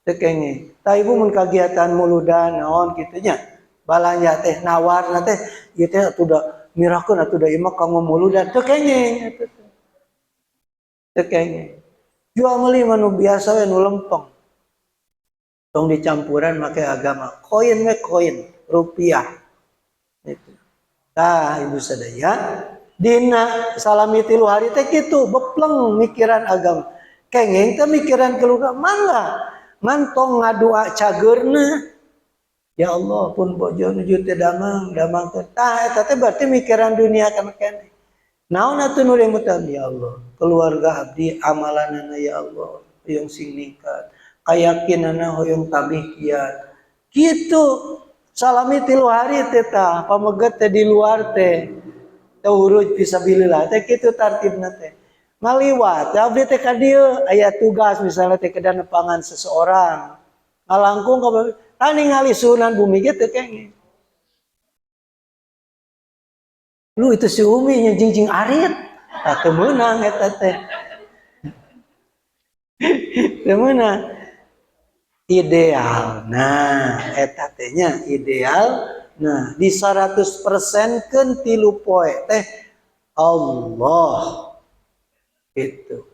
Speaker 1: Teu kenging. Tah, Ibu mun kagiatan muludan naon kitu nya. Balanja teh nawarna teh ieu teh atuh da mirakeun atuh da ieu mah kanggo muludan, teu kenging eta teh. Teu kenging. Jual meuli mah nu biasa we, nu lempeng. Tong dicampuran make agama. Koin we koin, rupiah. Itu. Tah, Ibu sadaya, dina salami 3 hari teh kitu bepleng mikiran agama. Kenging teh mikiran keluarga mangga. Ngan tong ngadua cageurna. "Ya Allah, pun bojo nuju teu damang, damangkeun." Tah, eta teh berarti mikiran dunia kana keneh. Naon atuh nu dimutan? "Ya Allah, keluarga abdi amalanana, ya Allah, hoyong sing ningkat. Kayakinana hoyong tabih kiat." Kitu. Salami 3 hari teh tah, pameget teh di luar teh. Teh huruj fisabilillah teh kitu tartibna teh. Ngaliwat, ya abdi teh ka dieu aya tugas misalnya teh kedah nepangan seseorang. Ngalangkung ka tah ningali suhunan bumi ge teu kenging. Lu itu si Umi nya jingjing arit. Tah, teu meunang eta teh. Teu meunang. Ideal. Nah, eta teh nya ideal. Nah, di 100% keun 3 poe teh Allah. Itu.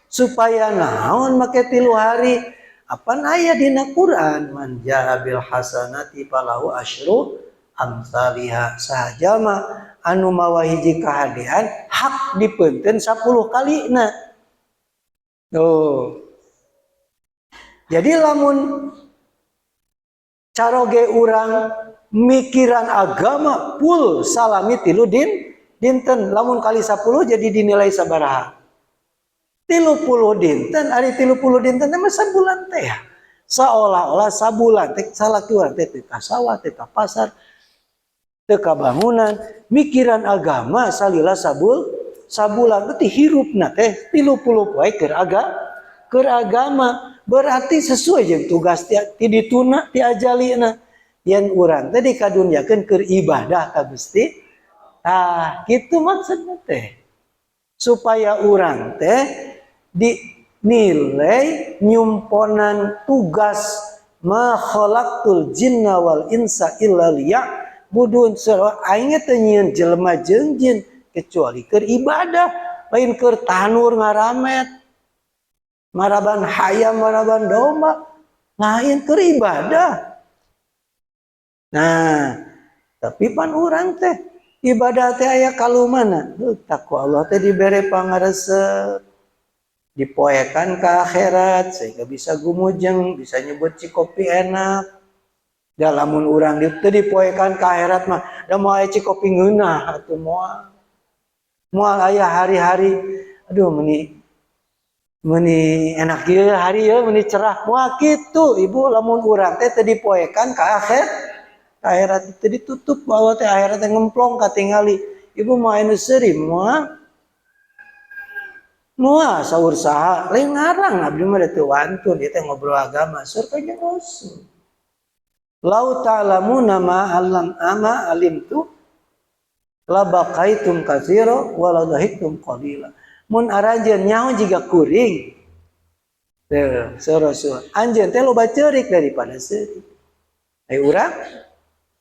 Speaker 1: Supaya naon make 3 hari? Apan aya dina Quran, man jaa bil hasanati falahu asyru amsalihha. Saha jalma anu mawa hiji kahadean hak dipeunteun 10 kalina. Tuh. Jadi lamun caroge urang mikiran agama full salami 3 dinten, lamun kali 10 jadi dinilai sabaraha? 30 dinten. Ari 30 dinten mah sabulan teh ya. Seolah-olah sabulan teh salaki urang teh teu ka sawah, teu ka pasar, teu ka bangunan, mikiran agama salila sabulan. Berarti hirupna teh 30 poe keur agama. Berarti sesuai jeung tugas ti dituna ti ajalina. Yen urang teh dikaduniakeun keur ibadah ka Gusti. Tah, kitu maksudna teh. Supaya urang teh dinilai nyumponan tugas ma khalaqtul jinna wal insa illa liya'budun. Aing teh nyieun jelema jeung jin kecuali keur ibadah, lain keur tanur ngaramet, maraban hayam, maraban domba, lain keur ibadah. Nah, tapi pan urang teh ibadah teh aya kalumana tah ku Allah teh dibere pangaresep, dipoekan ke akhirat sehingga bisa gumujeng, bisa nyebut cikopi enak. Da lamun urang teu dipoekan ke akhirat mah da moal aya cikopi ngeunah atuh, moal moal aya hari-hari, aduh, meni meni enak ieu hari ieu, meni cerah, moal kitu, Ibu, lamun urang teh teu dipoekan ke akhir akhirat, teu ditutup bahwa teh akhirat teh ngemplong katingali. Ibu mau anu seuri moal moal saur saha? Lain ngarang, abdi mah teu wantun ieu teh ngobrol agama. Saur Kanjeng Rasul, lau ta'lamuna ma alam ama alimtu labakaitum katsira wala dhahiktum qalila. Mun aranjeun nyaho jiga kuring teu, saur Rasul, anjeun teh loba ceurik daripada seuri. Ayo urang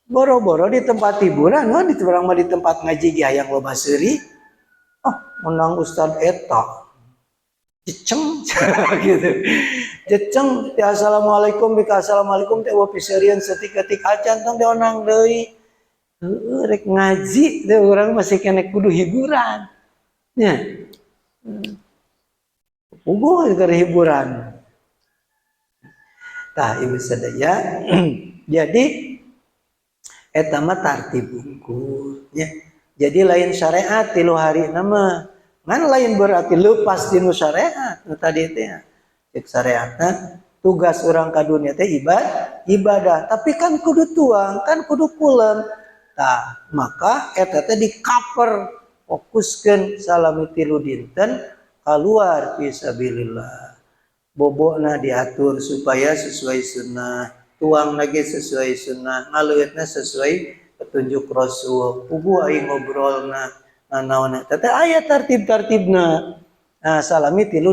Speaker 1: boro-boro di tempat hiburan, wah, di urang mah di tempat ngaji ge hayang loba seuri. Oh, menang ustad eta ceceng gitu, ceceng ti assalamualaikum bika assalamualaikum teh euweuh piseurieun saeutik-eutik acan, tong dionang deui. Heueuh, rek ngaji teh urang masih keneh kudu hiburan nya. Puguh keur hiburan. Tah, Ibu sadaya, jadi eta mah tartib unggul nya. Jadi lain syariat 3 hari nama ngan lain berarti lepas dinu syariat nu tadi teh. Cek syariatna tugas orang ka dunia teh ibadah, tapi kan kudu tuang, kan kudu kulem. Tah, maka eta teh di cover, fokuskeun salami 3 dinten keluar fisabilillah. Bobona diatur supaya sesuai sunnah, tuang lagi sesuai sunnah, ngaleueutna sesuai petunjuk Rasul. Puguh aing ngobrolna nanaonna teh aya tartib-tartibna. Nah, salami 3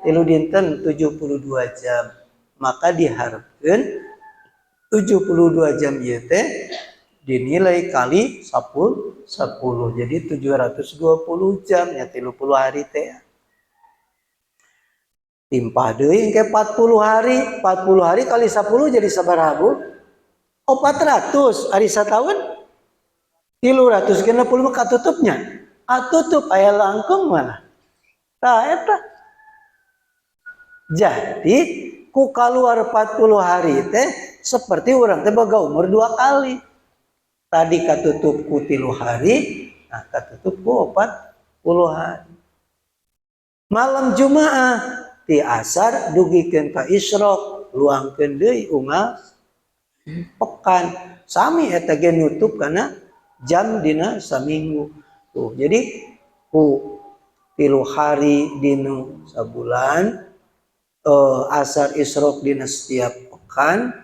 Speaker 1: dinten 72 jam, maka diharapkan 72 jam ieu teh dinilai kali 10 10, jadi 720 jam ya, 30 hari teh. Timpah deui ke 40 hari, 40 hari kali 10 jadi sabaraha, Bu? Oh, 400 hari. Setahun 360 mah katutupnya, katutup, aya langkung malah. Tah, eta jadi ku keluar 40 hari teh seperti orang teh boga umur dua kali. Tadi katutup ku 3 hari, nah, katutup ku 40 hari. Malam Jumaah ti asar dugikeun ka isyraq, luangkeun deui unggal pekan, sami eta ge nutup kana jam dina saminggu tuh. Jadi ku 3 hari dinu sabulan, asar isyraq dina setiap pekan,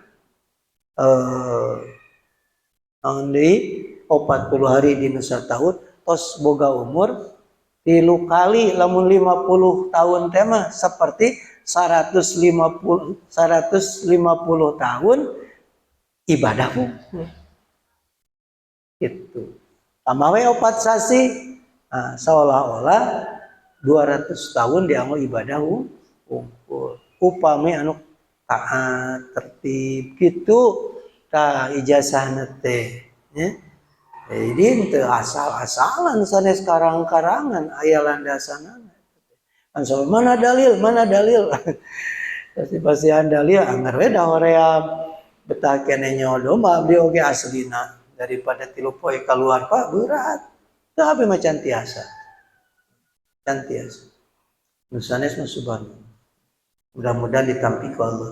Speaker 1: naon deui, 40 hari dina satahun, tos boga umur 3 kali. Lamun 50 tahun teh mah seperti 150 150 tahun ibadah wungkul gitu. Tambah we 4 sasi, nah, seolah-olah 200 tahun dianggo ibadah wungkul upami anu taat, tertib gitu. Tah, ijazah teh ya. Jadi teu asal-asalan, sanes karang-karangan, aya landasanana. Kan mana dalil, mana dalil? Pasti pasti dalil anggar we da hoream betah keneh nyawa domba abdi oge aslina daripada 3 poe keluar, Pak, berat. Teu, abdi mah can tiasa. Can tiasa. Nu sanes mah subhanallah. Mudah-mudahan ditampi ku Allah.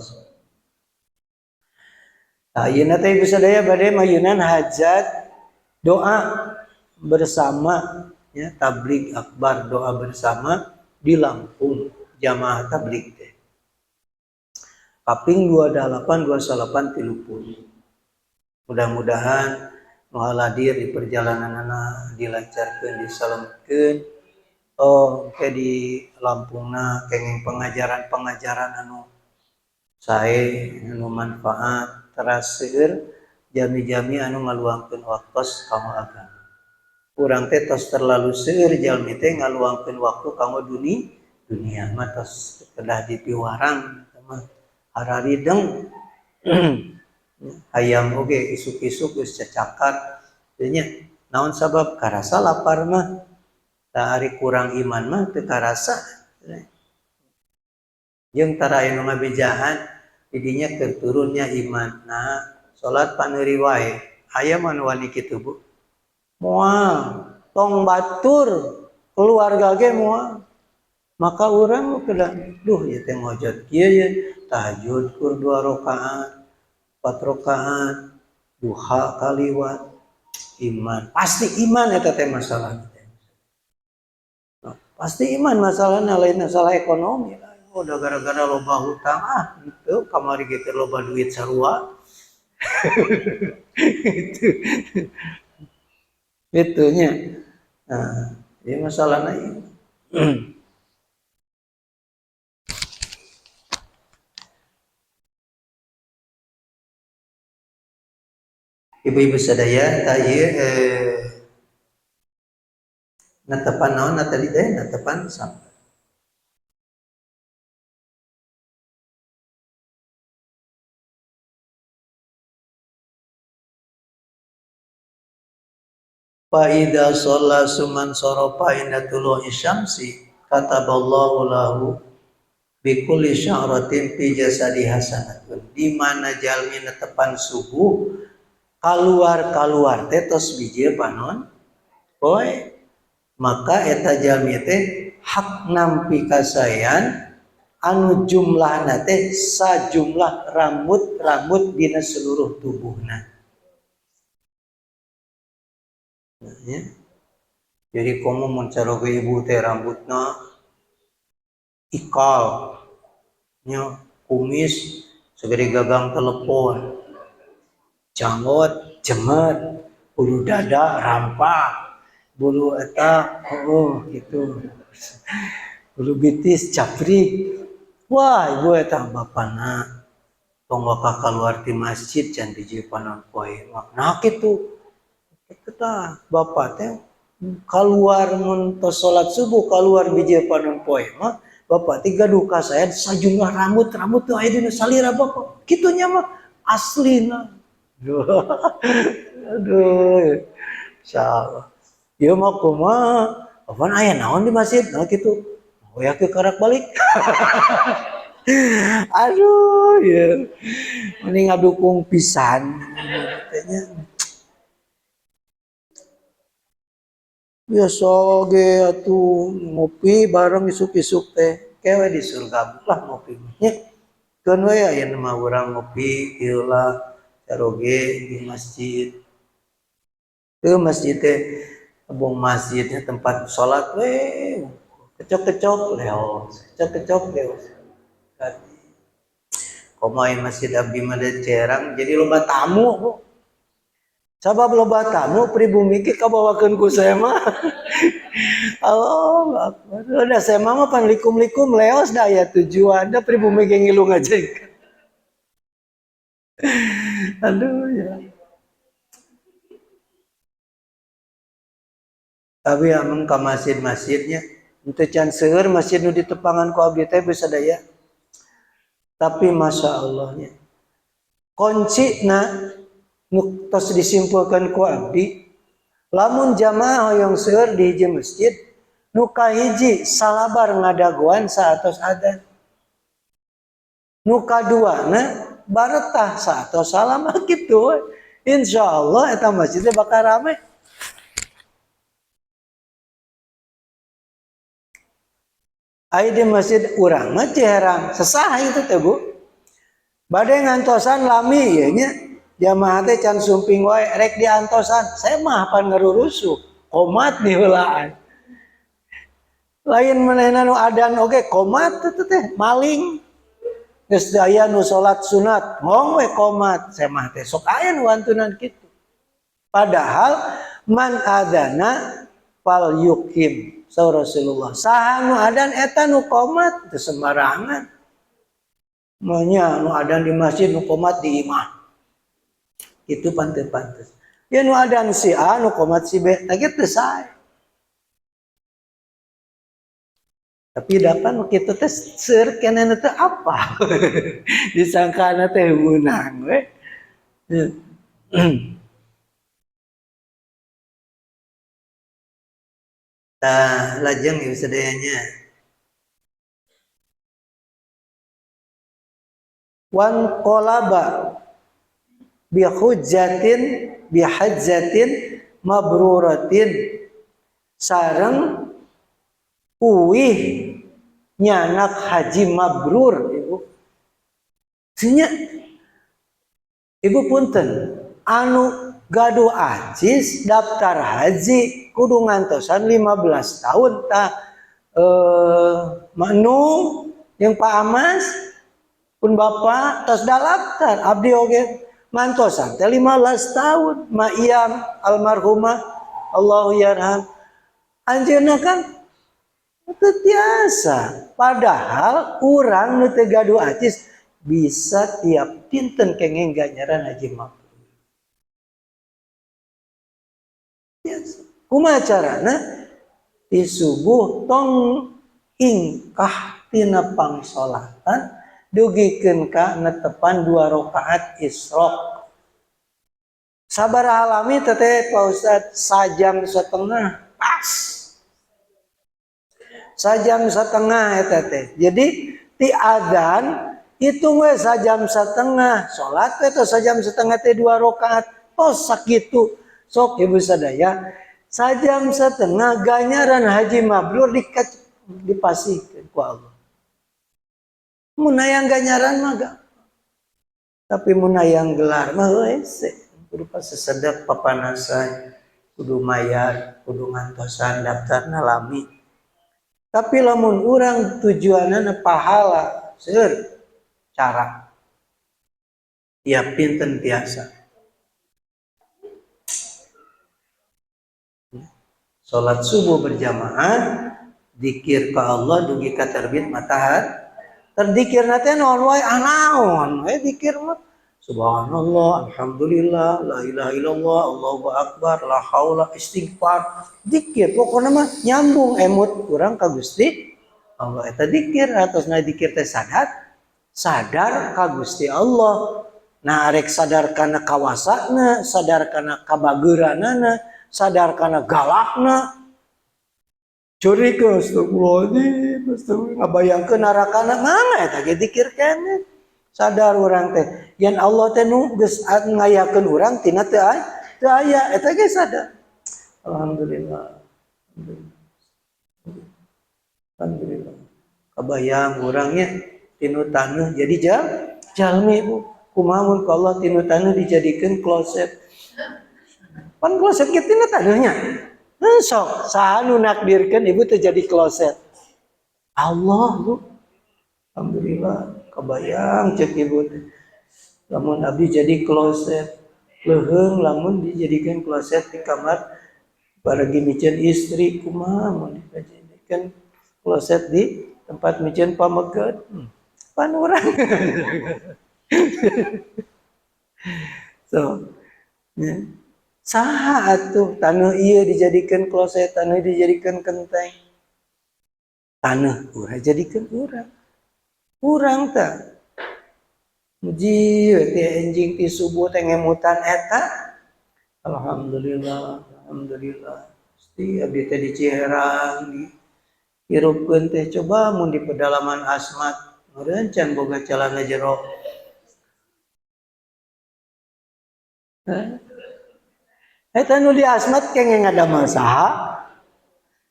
Speaker 1: Nah, ayeuna teh, Ibu sadaya, bade mayunan hajat doa bersama ya, tabligh akbar doa bersama di Lampung, jamaah tabligh teh. Kaping 28 29 30. Mudah-mudahan nu haladir di perjalananana dilancarkeun, disalametkeun. Oh, ke di Lampungna kenging pengajaran-pengajaran anu sae, anu manfaat, teras seueur jami-jami anu ngaluangkeun waktos kanggo agama. Urang teh tos terlalu seueur jalmi teh ngaluangkeun waktu kanggo dunia mah tos kedah dipiwarang mah hararideng. Hayam oge isuk-isuk geus cacakar teh nya, naon sabab karasa lapar mah. Tah ari kurang iman mah teu karasa. Jeung tara aya nu ngabejahan didinya keur turunnya iman. Nah, salat paneuri wae aya mah nu wani kitu Bu. Moal tong batur keluarga ge moal. Maka urang kedah duh ieu teh ngojot kieu ye tahajud kur 2 rakaat, 4 rakaat, duha kaliwat iman. Pasti iman eta teh masalah. Pasti iman masalahnya, lain masalah ekonomi. Oh, udah gara-gara loba hutang, ah itu kamari ge keur loba duit sarua. Itu. Itunya. Nah, ini masalahnya ini. Ibu-ibu sadaya, tah ieu netepan naon tadi teh, netepan sampai. Fa idza shalla suman sarafa inda tulu'i syamsi kataballahu lahu bi kulli sya'ratin fi jasadi hasanatun. Di mana jalmi netepan subuh kaluar-kaluar teh tos biji panon poe, maka eta jalmi teh hak nampi kasayan anu jumlahna teh sajumlah rambut-rambut dina seluruh tubuhna. Nah, ya. Jadi komo mun caroge ibu teh rambutna ikal nya, kumis segede gagang telepon, janggot jemet, bulu dada rampak, bulu eta oh gitu, bulu bitis caprik. Wah ibu eta bapana tong waka kaluar ti masjid can biji panon poe. Nah kitu kitu tah bapak teh kaluar mun tos salat subuh kaluar biji panon poe mah bapak teh gaduh kasayan sajumlah rambut-rambut teh aya dina salira bapak. Kitunya mah aslina. Aduh, insyaallah. Ieu mah kumaha? Apaan aya naon di masjid? Nah kitu. Oh ya ke karak balik. Aduh, ya. Mending ngadukung pisan. Katanya. Biasa ge atuh ngopi bareng isuk-isuk teh. Kewe di surga lah ngopi. Nya. Keun we aya mah urang ngopi kieu lah caroge di masjid. Ke masjid teh bong masjidnya tempat sholat we kecok-kecok leos, kecok-kecok leos. Komo aya masjid abdi mah da cerang jadi loba tamu Bu. Sabab loba tamu pribumi ge kabawakeun ku saya mah. Allah Akbar. Udah saya mah pan likum-likum leos da aya tujuan da pribumi ge ngilu ngajengkeun. Aduh ya. Tapi ameng ka masjid-masjidnya henteu can seueur masjid nu ditepangan ku abdi teh bisa daya. Tapi masya Allahnya kuncina nu tos disimpulkan ku abdi, lamun jamaah hoyong seueur di hiji masjid nu kahiji salabar ngadagoan saatos adzan, nu kaduana baretah saatos salam kitu we. Insyaallah eta masjidnya bakal rame. Ai di masjid urang mah Ciherang sesah itu teh Bu. Bade ngantosan lami ieu nya jamaah teh can sumping wae rek diantosan. Saya mah pan ngarurusuh komat di heulaan. Lain manehna nu adan oge komat teh teh maling. Geus aya nu salat sunat, ngong we qomat, semah teh sok aya nu wantunan kitu. Padahal man adzana fal yuqim, saur Rasulullah. Saha nu adan eta nu qomat, teu sembarangan. Manya nu adan di masjid nu qomat di imah. Itu pantes-pantes. Ya nu adan si A nu qomat si B, tah kitu sae. Tapi dapan kitu teh seur keneh teh apa? Disangkana teh meunang we. Tah lajeng ieu sadayanya. Wan qalaba bi hujjatin bi hajjatin mabruratin sareng uwih nyanak haji mabrur ibu. Sinya ibu punten anu gaduh acis daftar haji kudu ngantosan 15 tahun tah manu yang Pak Amas pun bapak tos daftar abdi oge ngantosan teh 15 tahun ma iyam almarhumah Allahu yarham anjeunna kan teu tiasa padahal urang nu teu gaduh acis bisa tiap dinten kenging ganjaran haji mabrur. Biasa. Kumaha carana? Di subuh tong ingkah tina pangsolatan dugikeun ka netepan 2 rakaat isyraq. Sabaraha lami teteh Pak Ustad? Sajam setengah pas. Sajam setengah eta teh. Jadi ti adzan hitung we sajam setengah, salat we teh sajam setengah teh 2 rakaat. Tos sakitu. Sok ibu sadaya sajam setengah ganjaran haji mabrur dipasihkeun ku Allah. Mun hayang ganjaran mah gampang. Tapi mun hayang gelar mah hese. Kudu pasesedek papanasan, kudu mayar, kudu ngantosan daftarna lami. Tapi lamun urang tujuanana pahala, seur cara. Ya pinten tiasa. Salat subuh berjamaah, dikir ka Allah dugi ka terbit matahari. Terdikirna teh naon wae, ah naon we dikir mah. Subhanallah, alhamdulillah, la ilaha illallah, Allahu akbar, la haula, istighfar, dikir. Pokokna mah nyambung emut urang ka Gusti Allah. Eta dikir atasna dikir teh sadar, sadar ka Gusti Allah. Nah arek sadar kana kawasana, sadar kana kabageuranana, sadar kana galakna. Curikeun astagfirullahaladzim, astagfirullah, ngabayangkeun narakana mangga eta ge dikir keneh. Sadar urang teh yen Allah teh nu geus ngayakeun urang tina teu aya eta ge sadar. Alhamdulillah. Alhamdulillah. Kabayang urangnya tinu taneuh jadi jalmi Bu. Kumaha mun ku Allah tinu taneuh dijadikeun kloset. Pan kloset ge tina taneuhnya. Sok saha nu nakdirkeun ibu teh jadi kloset? Allah Bu. Alhamdulillah. Kebayang cek ibu teh. Lamun abdi jadi kloset, leuheung lamun dijadikan kloset di kamar baragi miceun istri kumaha mun dijadikan kloset di tempat miceun pameget. Pan urang. So, ya. Saha atuh taneuh ieu dijadikan kloset, taneuh dijadikan kenteng. Taneuh urang jadikeun urang. Urang tah. Muji we ti enjing ti subuh teh ngemutan eta. Alhamdulillah, alhamdulillah. Gusti abdi teh di Ciherang di hirupkeun teh coba mun di pedalaman Asmat meureun can boga calana jero. Eta nu di Asmat kenging ngadamel saha?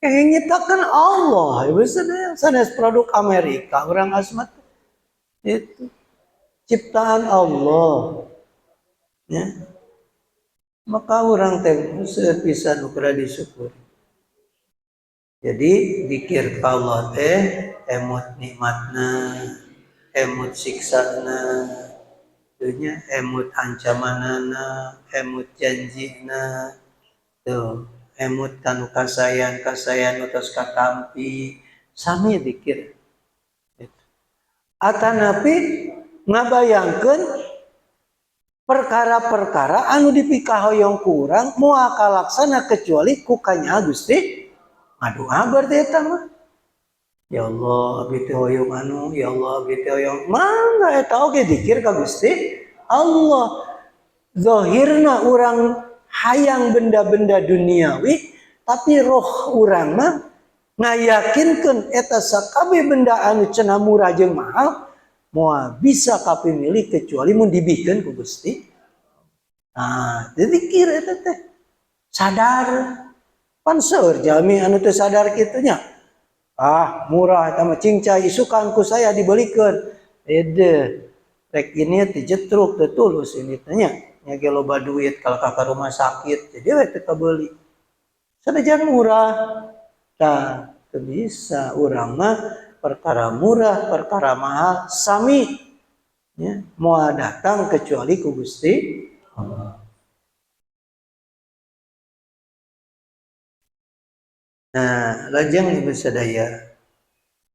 Speaker 1: Kenging nyiptakeun Allah. Ieu sanes produk Amerika urang Asmat. Itu ciptaan Allah. Ya. Maka urang teh seueur pisan nu kudu disyukuri. Jadi dikir ka Allah teh emut nikmatna, Emut siksana nya, emut ancamanana, emut janjina tuh, emut kanu kasayan kasayan atos katampi, sami dikir. Atanapi ngabayangkeun perkara-perkara anu dipikahoyong ku urang moal kalaksana kecuali ku kanyaah Gusti. Ngadoa berarti eta mah. Ya Allah, abdi teh hoyong anu, ya Allah, abdi teh hoyong. Mangga eta oge dikir ka Gusti Allah. Zahirna urang hayang benda-benda duniawi, tapi roh urang mah ngayakinkeun eta sakabeh benda anu cenah murah jeung mahal moal bisa kapimilik kecuali mun dibikeun ku Gusti. Nah, dikir eta teh. Sadar. Pan seueur jalmi anu teu sadar kitu nya. Ah, murah eta mah, cingcai isukan ku saya dibelikeun. Ede rek ini teh jetruk teu tulus ini teh nya. Nya ge loba duit kalau ka rumah sakit jadi we teu kabeuli. Sanajan murah. Tah, teu bisa urang mah perkara murah, perkara mahal sami ya, moal datang kecuali ku Gusti Allah. Nah, lajeng ibu sadaya,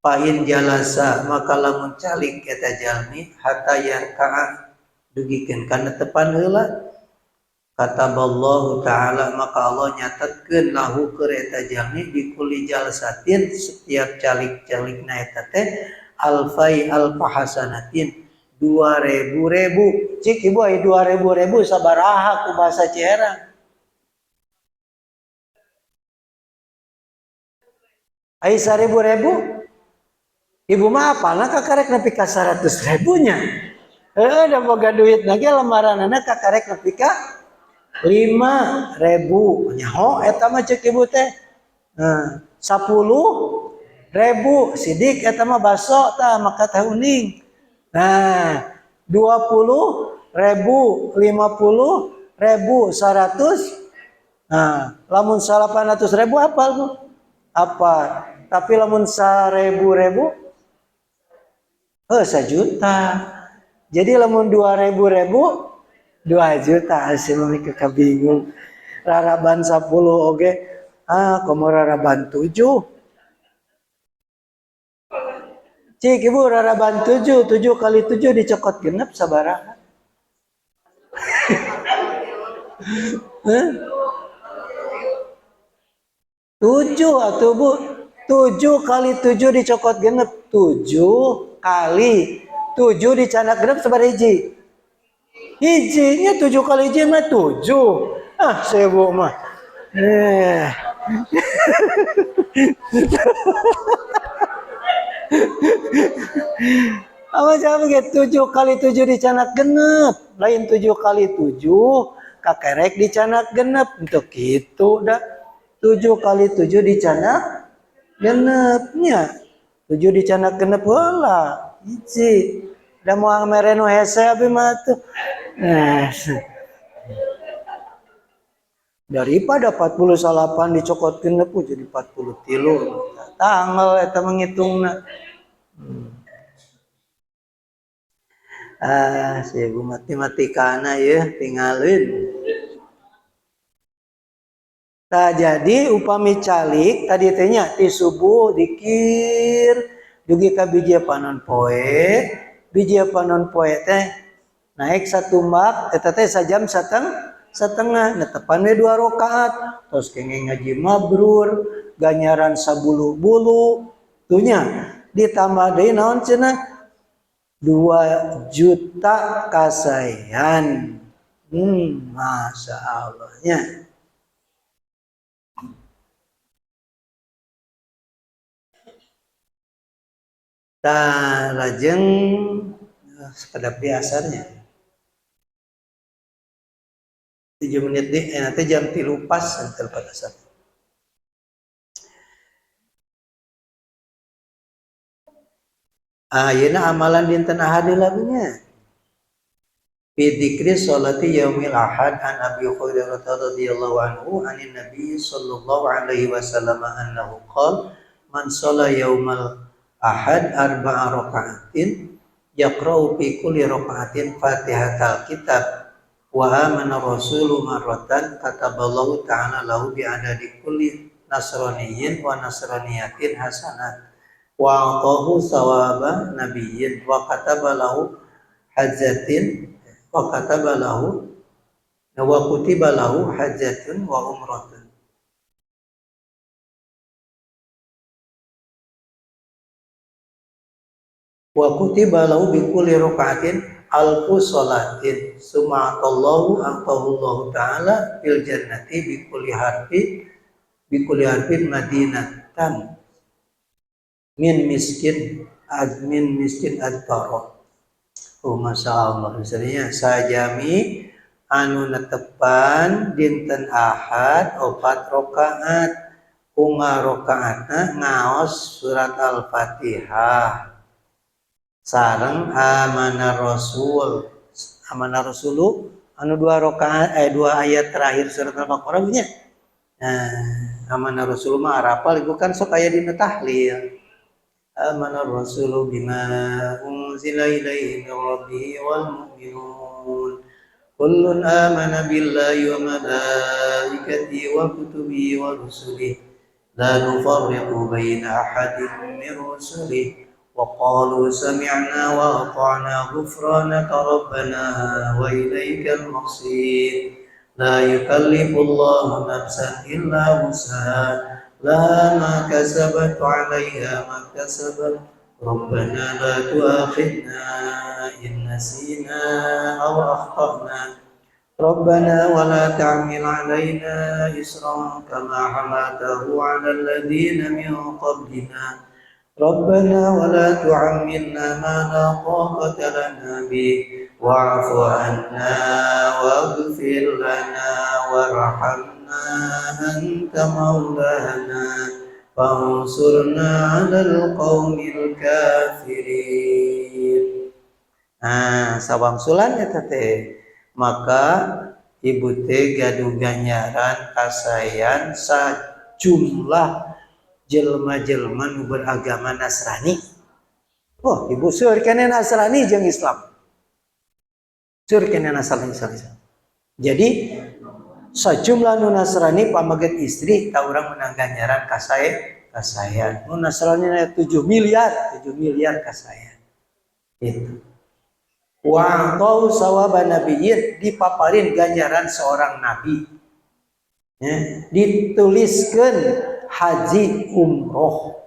Speaker 1: pain jalasa maka lamun calik eta jalmi hatta yarka'a dugikeun kana tepan heula, kataballahu ta'ala maka Allah nyatetkeun lahu keur eta jalmi bikuli jalsatin setiap calik-calikna eta teh alfai alfahasanatin 2000 ribu. Cik ibu aya 2000 ribu sabaraha ku bahasa Ciherang? Ai 1000 ribu? Ibu mah apalna kakarek nepi ka 100 ribunya. Heuh, da boga duit lagi lamaranana kakarek nepi ka 5.000. Nyaho eta mah cek ibu teh. Nah, 10.000 sidik eta mah baso tah maka teh uning. Nah, 20.000, 50.000, 100. Nah, lamun 800.000 apal bu? Apa? Tapi lamun 1.000 ribu, oh, 1 juta. Jadi lamun 2.000 ribu, 2 juta. Asih mah kabingung. Raraban 10 oge. Ah, komo raraban 7. Cik ibu raraban 7, 7 kali 7 dicokot genep sabaraha? Hah? 7 atuh bu, 7 kali 7 dicokot genep, 7 kali 7 dicanak genep sabaraha hiji? Hijinya 7 kali hiji mah 7. Ah, sebu mah. Apa jawab gitu? 7 kali 7 dicanak genep, lain 7 kali 7 kakerek dicanak genep untuk gitu dah. 7 kali 7 dicanak genepnya. 7 dicanak genep heula. Hiji. Da moal mere nu hese abi mah tuh. Nah. Daripada 48 dicokot genep jadi 43. Tanggal eta mengitungna. Ah, si ibu matematikana ya tinggalin. Nah, jadi upami calik tadi teh nya ti subuh dikir dugi ka biji panon poe, biji panon poe teh naik satumbak eta teh sajam setengah netepan we 2 rakaat terus kenging ngaji mabrur ganyaran sabulu-bulu tuh nya ditambah deui naon cenah 2 juta kasayan. Masya Allah nya. Tah lajeng sekedap biasanya 7 menit deh, nanti jam 3 pas nanti lepas asar. Ah, yeuna amalan dinten Ahad lagunya. Fi dzikri sholati yaumil ahad an Abi Hurairah radhiyallahu anhu anin Nabi sallallahu alaihi wasallam annahu qala man sholla yaumal ahad arba'a raka'atin Yaqra'u fi kulli raka'atin Fatihatal kitab wa amana rasulu marratan kataballahu ta'ala lahu bi adadi kulli nasraniyyin wa nasraniyatin hasanat wa atahu sawaba nabiyyin wa kataba lahu hajjatin wa kataba lahu wa kutiba lahu hajjatun wa umratun. Wa kutiba lahu bi kulli raka'atin alfu sholatin summa atallahu atahullahu ta'ala fil jannati bi kulli harfi bi kulli harfin madinatan min miskin admin miskin adbaro. Oh, masya Allah, misalnya sajami anu netepan dinten Ahad 4 rakaat, unga rakaatna ngaos surat Al-Fatihah sareng amanah rasul, amanah rasulu anu 2 rakaat 2 ayat terakhir surat Al-Baqarah nya. Nah, amanah rasul mah arapal ibu kan sok aya dina tahlil. Amanah rasulu bima unzila ilaihi min rabbih wal mu'minun kullun amana billahi wa malaikatihi wa kutubihi wa rusulihi la nufarriqu baina ahadin min rusulihi wa qalu sami'na wa ata'na ghufranaka rabbana wa ilaikal masir la yukallifullahu nafsan illa wus'aha la ma kasabat 'alaiha ma kasabat rabbana la tu'akhidna in nasina aw akhtana rabbana wa la ta'mil 'alaina isran kama hamaltahu 'ala alladhina min qablina rabbana wa la tu'ammilna ma la taqata lana bi wa'fu 'anna waghfir lana warhamna anta maulana fansurna 'alal qaumil kafirin. Nah, sawangsulan eta teh maka ibu teh gaduh ganjaran kasayan sajumlah jelma-jelma nu beragama Nasrani. Oh, ibu seueur keneh Nasrani jeung Islam. Seueur keneh Nasrani Islam. Jadi sajumlah nu Nasrani pamaget istri ta urang menang ganjaran kasayan. Nu Nasrani 7 miliar, 7 miliar kasayan. Itu. Wa atau sawaba nabiyyin, dipaparin ganjaran seorang nabi. Ya, dituliskeun haji umroh.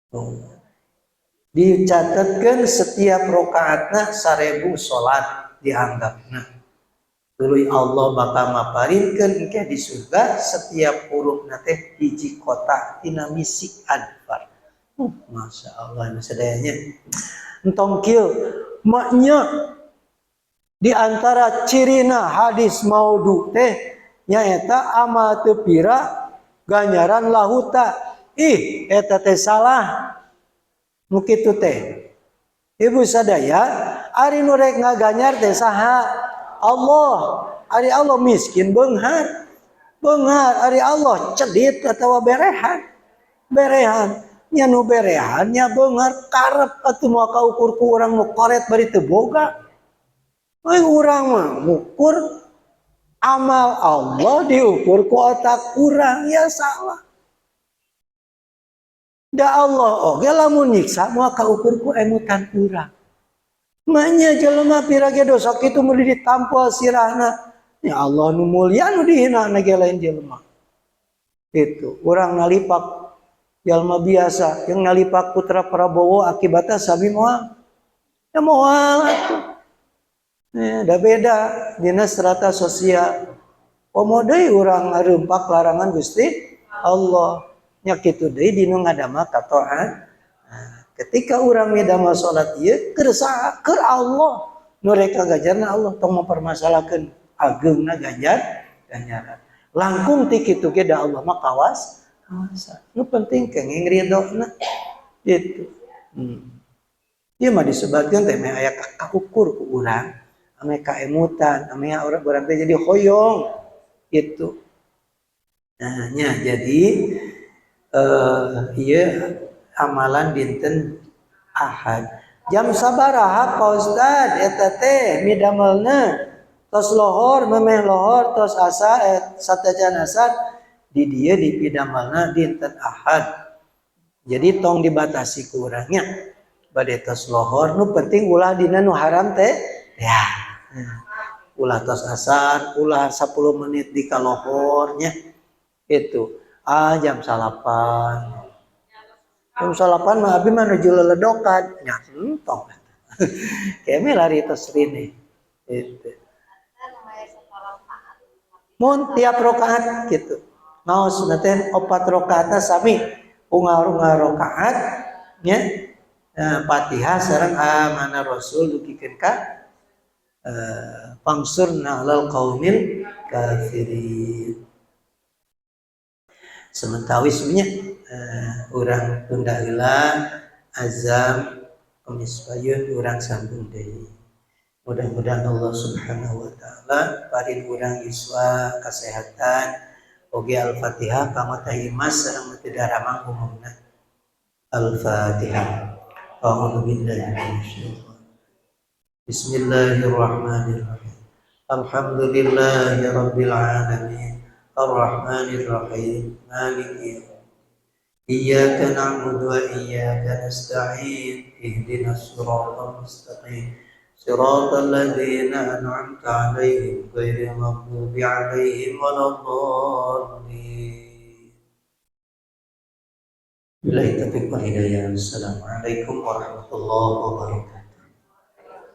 Speaker 1: Tuh. Dicatatkeun setiap rakaatna 1000 salat dianggapna. Tuluy Allah bakal maparinkeun engke di surga setiap hurufna teh hiji kota tina misik adfar. Masya Allah sadayanya. Entong kieu maknya di antara cirina hadis maudhu teh nyaeta amal teu pira ganjaran lahuta. Ih, eta teh salah. Nu kitu teh. Ibu sadaya ari nu rek ngaganyar teh saha? Allah. Ari Allah miskin beunghar. Beunghar ari Allah cedit atawa berehan. Berehan. Nya nu berehan nya beunghar karep atuh moal kaukur ku urang nu koret bari teu boga. Euy urang mah ngukur amal Allah diukur ku otak urang ya salah. Da Allah oge lamun nyiksa moal kaukur ku emutan urang. Manya jelema pira ge dosa kitu meuli ditampol sirahna. Ya Allah nu mulia nu dihina na ge lain jelema. Itu urang nalipak jalma biasa yang nalipak putra Prabowo akibatnya sami moal. Ya moal atuh. Ya, da beda dina strata sosial. Komo deui urang ngarempak larangan Gusti Allah. Nya kitu deui dinu ngadamel katoan. Nah, ketika urang midamel salat ieu keur saha? Keur Allah. Nu rek ngajarna Allah tong mempermasalahkeun ageungna ganjaran. Langkung ti kitu ge da Allah mah kawas kawasa. Nu penting kenging ridona. Gitu. Ieu mah disebutkeun teh meh aya kaukur ku urang, ame kaemutan, ame urang teh jadi hoyong gitu. Nah, nya jadi ieu amalan dinten Ahad. Jam sabaraha, Pak Ustad, eta teh midamelna tos lohor, memeh lohor, tos asar, satacan asar? Di dieu dipidamelna dinten Ahad, jadi tong dibatasi ku urang nya. Bade tos lohor, nu penting ulah dina nu haram teh ya, ulah tos asar, ulah 10 menit di kalohornya itu. Ah, jam 9, jam 9 mah abi mah nuju leledokan nya, entong keme lari tos rine itu. Mun tiap rakaat gitu ngaos nanti opat rakaatna sami, unggal-unggal rakaat nya, nah, Fatihah sareng Amanar Rasul dugikeun ka fanshurna alal qaumil kafirin. Sementawis nya, urang tunda heula, azam Kemis payun urang sambung deui. Mudah-mudahan Allah Subhanahu wa Taala parin urang yuswa kesehatan oge. Al-Fatihah kanggo Teh Imas sareng teu daramang umumna. Al-Fatihah. A'udzu billahi minasyaitonir. Bismillahirrahmanirrahim. Alhamdulillahi rabbil alamin. Arrahmanir rahim. Maliki. Iyyaka na'budu wa iyyaka nasta'in. Ihdinas siratal mustaqim. Siratal ladzina an'amta 'alaihim ghairil maghdubi 'alaihim waladdallin. Billahi taufiq wal hidayah. Assalamualaikum warahmatullahi wabarakatuh.